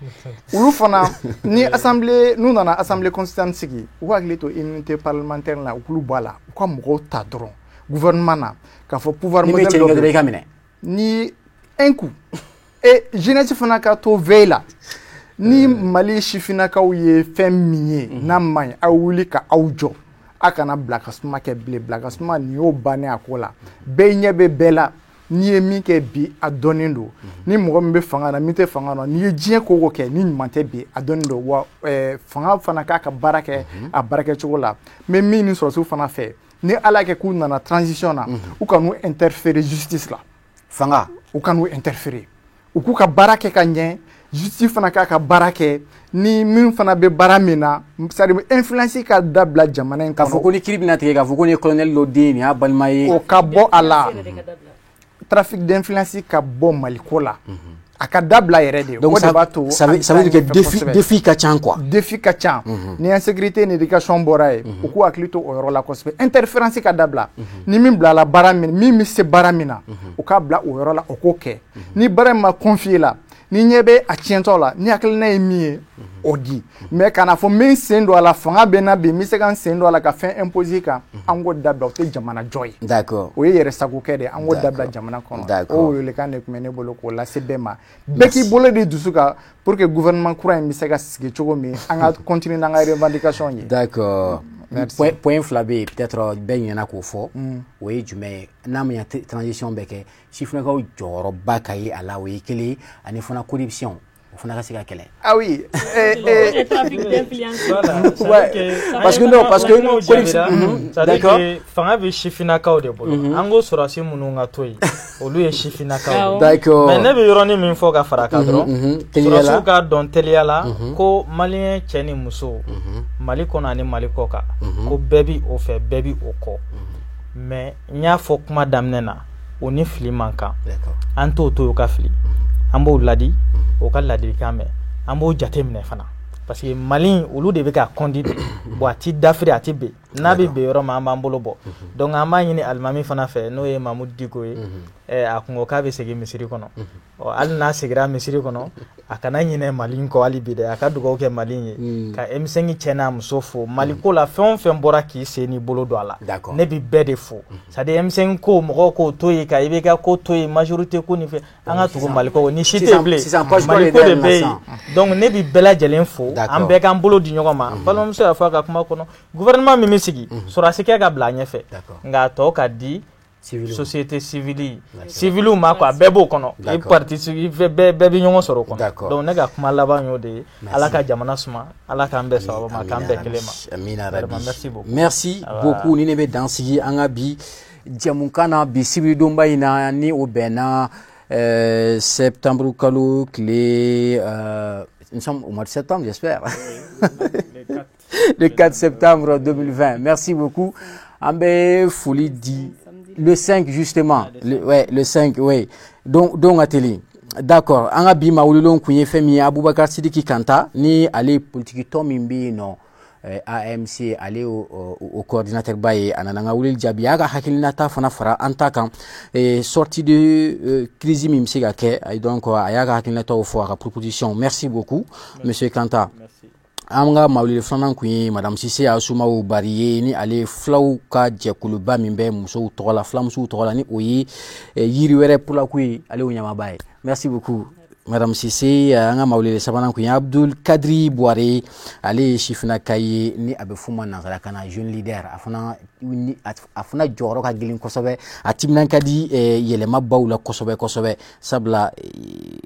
olu fana ni assemblée, n'u nana assemblée constituante sigi, u hakili to immunité parlementaire la, u k'olu bɔ a la, u ka mɔgɔw ta dɔrɔn gouvernement na k'a fɔ pouvoir modèle dɔ bɛ i ka minɛ ni un coup. Et jeunesse fana ka to veille la, ni Mali sifinnakaw ye fɛn min ye n'a man ɲi, aw wuli ka aw jɔ, a kana bila ka suma kɛ bilen. Bila ka suma nin y'o bannen a ko la, bɛɛ ɲɛ bɛ bɛɛ la. N'i ye min kɛ bi, a dɔnnen don. Ni mɔgɔ min bɛ fanga na, min tɛ fanga na, n'i ye diɲɛ ko o ko kɛ ni ɲuman tɛ bi, a dɔnnen don. Wa fanga fana k'a ka baara kɛ a baarakɛcogo la. N bɛ min ni sɔrɔdasiw fana fɛ, ni Ala kɛ k'u nana transition na, u kan'u interférer justice la. Fanga u kan'u interférer, u k'u ka baara kɛ ka ɲɛ, justice fana k'a ka baara kɛ. Ni min fana bɛ baara min na, c'est à dire influence ka dabila jamana in kɔnɔ. K'a fɔ ko ni kiiri bɛna tigɛ, k'a fɔ ko nin ye colonel dɔ den ye, nin y'a balima ye, o ka bɔ a la. Trafic d'influence ka bɔ Mali ko la, a ka dabila yɛrɛ de. Donc o de b'a to ça veut dire que défi ka ca quoi. Défi ka ca. Ni insécurité ni éducation bɔra yen, u k'u hakili to o yɔrɔ la kosɛbɛ. Interférence ka dabila. Ni min bilala baara min, min bɛ se baara min na, u k'a bila o yɔrɔ la, o k'o kɛ. Ni baara in ma confier la, Ni ɲɛ bɛ a tiɲɛtɔ la, ni hakilina ye min ye, o di. Mais kana fɔ n bɛ n sen don a la, fanga bɛ n na bi, n bɛ se ka n sen don a la ka fɛn imposer kan, an k'o dabila, o tɛ jamana jɔ ye. O ye yɛrɛ sago kɛ de ye, an k'o dabila jamana kɔnɔ. O welewelekan de tun bɛ ne bolo k'o lase bɛɛ ma. Bɛɛ k'i bolo di dusu kan pour que gouvernement kura in bɛ se ka sigi cogo min, an ka continuer n'an ka revendication ye. D'accord. Point fila bɛ yen, peut-être bɛɛ ɲinɛna k'o fɔ. O ye jumɛn ye? N'a ma ɲɛ transition bɛ kɛ, sifinnakaw jɔyɔrɔba ka ye a la, o ye kelen ye, ani fana corruption, o fana ka se ka kɛlɛ. Ah oui. Trafic d'influence. Ouais. Parce que non, parce que d'accord, fanga bɛ sifinnakaw de bolo. An ko sɔrɔdasi minnu ka to yen, olu ye sifinnakaw de. Mais ne bɛ yɔrɔnin min fɔ ka fara a kan dɔrɔn, sɔrɔdasiw k'a dɔn teliya la ko maliyɛn cɛ ni muso, Mali kɔnɔ ani Mali kɔ kan, ko bɛɛ bi o fɛ, bɛɛ bi o kɔ. Mais n y'a fɔ kuma daminɛ na, o ni fili man kan. An t'o to yen o ka fili, an b'o ladi, o ka ladilikan mɛn, an b'o jate minɛ fana, parce que Mali, olu de bɛ ka kɔndi bi. Bon, a ti dafiri, a ti ben, n'a bɛ ben yɔrɔ min, an b'an bolo bɔ. Donc an b'a ɲini alimami fana fɛ, n'o ye Mamudu Diko ye, a kun ko k'a bɛ segin misiri kɔnɔ. Ɔ, hali n'a seginna misiri kɔnɔ, a kana ɲinɛ Mali kɔ hali bi dɛ, a ka dugawu kɛ Mali ye, ka M5 cɛ n'a muso fo Mali ko la. Fɛn o fɛn bɔra k'i sen n'i bolo don a la, ne bi bɛɛ de fo. C'est à dire M5 ko, mɔgɔw k'o to yen, ka IBK ko to yen, majorité ko ni fɛn, an ka tugu Mali kɔ, ni si tɛ yen bilen, Mali ko de bɛ yen. Donc ne bi bɛɛ lajɛlen fo, an bɛɛ k'an bolo di ɲɔgɔn ma. Balimamuso y'a fɔ a ka kuma kɔnɔ, gouvernement min bɛ sigi, sɔrɔdasikɛ ka bila a ɲɛfɛ, nka a tɔ ka di société civile, civile ma quoi, bɛɛ b'o kɔnɔ, i parti bɛɛ bɛ ɲɔgɔn sɔrɔ o kɔnɔ. Donc ne ka kuma laban y'o de ye. Ala ka jamana suma, Ala k'an bɛɛ sababa ma, k'an bɛɛ kelen ma. Amina rabi. Merci beaucoup. Merci beaucoup. Ni ne bɛ dan sigi an ka bi jɛmukan na bi sibiridonba in na, ni o bɛnna septembre kalo tile, nous sommes au mois de septembre, j'espère, le 4 septembre 2020. Merci beaucoup. An bɛ foli di, le 5 justement, le, ouais, le 5, oui. Donc ka teli. D'accord. An ka bi maa welelenw kun ye fɛn min ye, Abubakar Sidiki Kanta, ni ale ye politiki tɔn min bɛ yen nɔ, AMC, ale o coordinateur ba ye. A nana an ka weleli jaabi, a y'a ka hakilinata fana fara an ta kan, sortie de crise min bɛ se ka kɛ. Donc a y'a ka hakilinataw fɔ, a ka proposition. Merci beaucoup, monsieur Kanta. An ka mawulili filanan kun ye madame Sise Asumaw Bari ye, ni ale filaw ka jɛkuluba min bɛ musow tɔgɔ la, filamusow tɔgɔ la, ni o ye yiri wɛrɛ pulaku ye, ale y'o ɲɛmaaba ye. Merci beaucoup, madame Sise. An ka mawulili sabanan kun ye Abdul Kadri Buware, ale ye sifinnaka ye, ni a bɛ f'o ma nanzarakan na jeune leader. A fana jɔyɔrɔ ka girin kosɛbɛ, a timinan ka di yɛlɛma baw la kosɛbɛ kosɛbɛ, sabula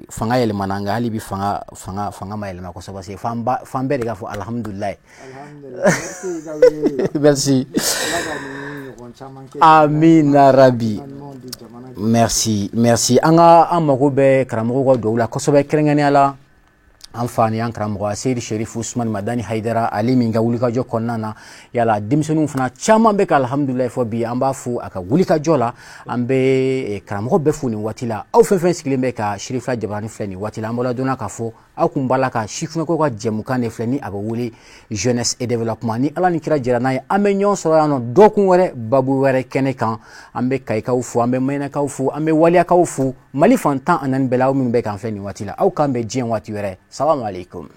fanga yɛlɛmana, nka hali bi fanga ma yɛlɛma kosɛbɛ, parce que fan bɛɛ de k'a fɔ alhamdulilayi. Merci, amina rabi. Merci, merci. An ka an mago bɛ karamɔgɔw ka dugawu la kosɛbɛ, kɛrɛnkɛrɛnnenya la an fa ni an karamɔgɔ Seyidi Sherifu Usumani Madani Hayidara, ale min ka wulikajɔ kɔnɔna na, yala denmisɛnninw fana caman bɛ ka alhamdulilayi fɔ bi. An b'a fo a ka wulikajɔ la. An bɛ karamɔgɔ bɛɛ fo nin waati la. Aw fɛn fɛn sigilen bɛ ka Sirifila Jabarani filɛ nin waati la, an bɔra donna k'a fɔ aw kun b'a la ka sifinnakaw ka jɛmukan de filɛ, ni a bɛ wele jeunesse et développement. Ni Ala ni kira jɛra n'a ye, an bɛ ɲɔgɔn sɔrɔ yan nɔ dɔgɔkun wɛrɛ, babu wɛrɛ kɛnɛ kan. An bɛ Kayikaw fo, an bɛ Maɲinakaw fo, an bɛ Waliyakaw fo, Mali fan 14 bɛɛ la, aw minnu bɛ k'an filɛ nin waati la, aw k'an bɛn diɲɛ waati wɛrɛ. Salamu aleykum.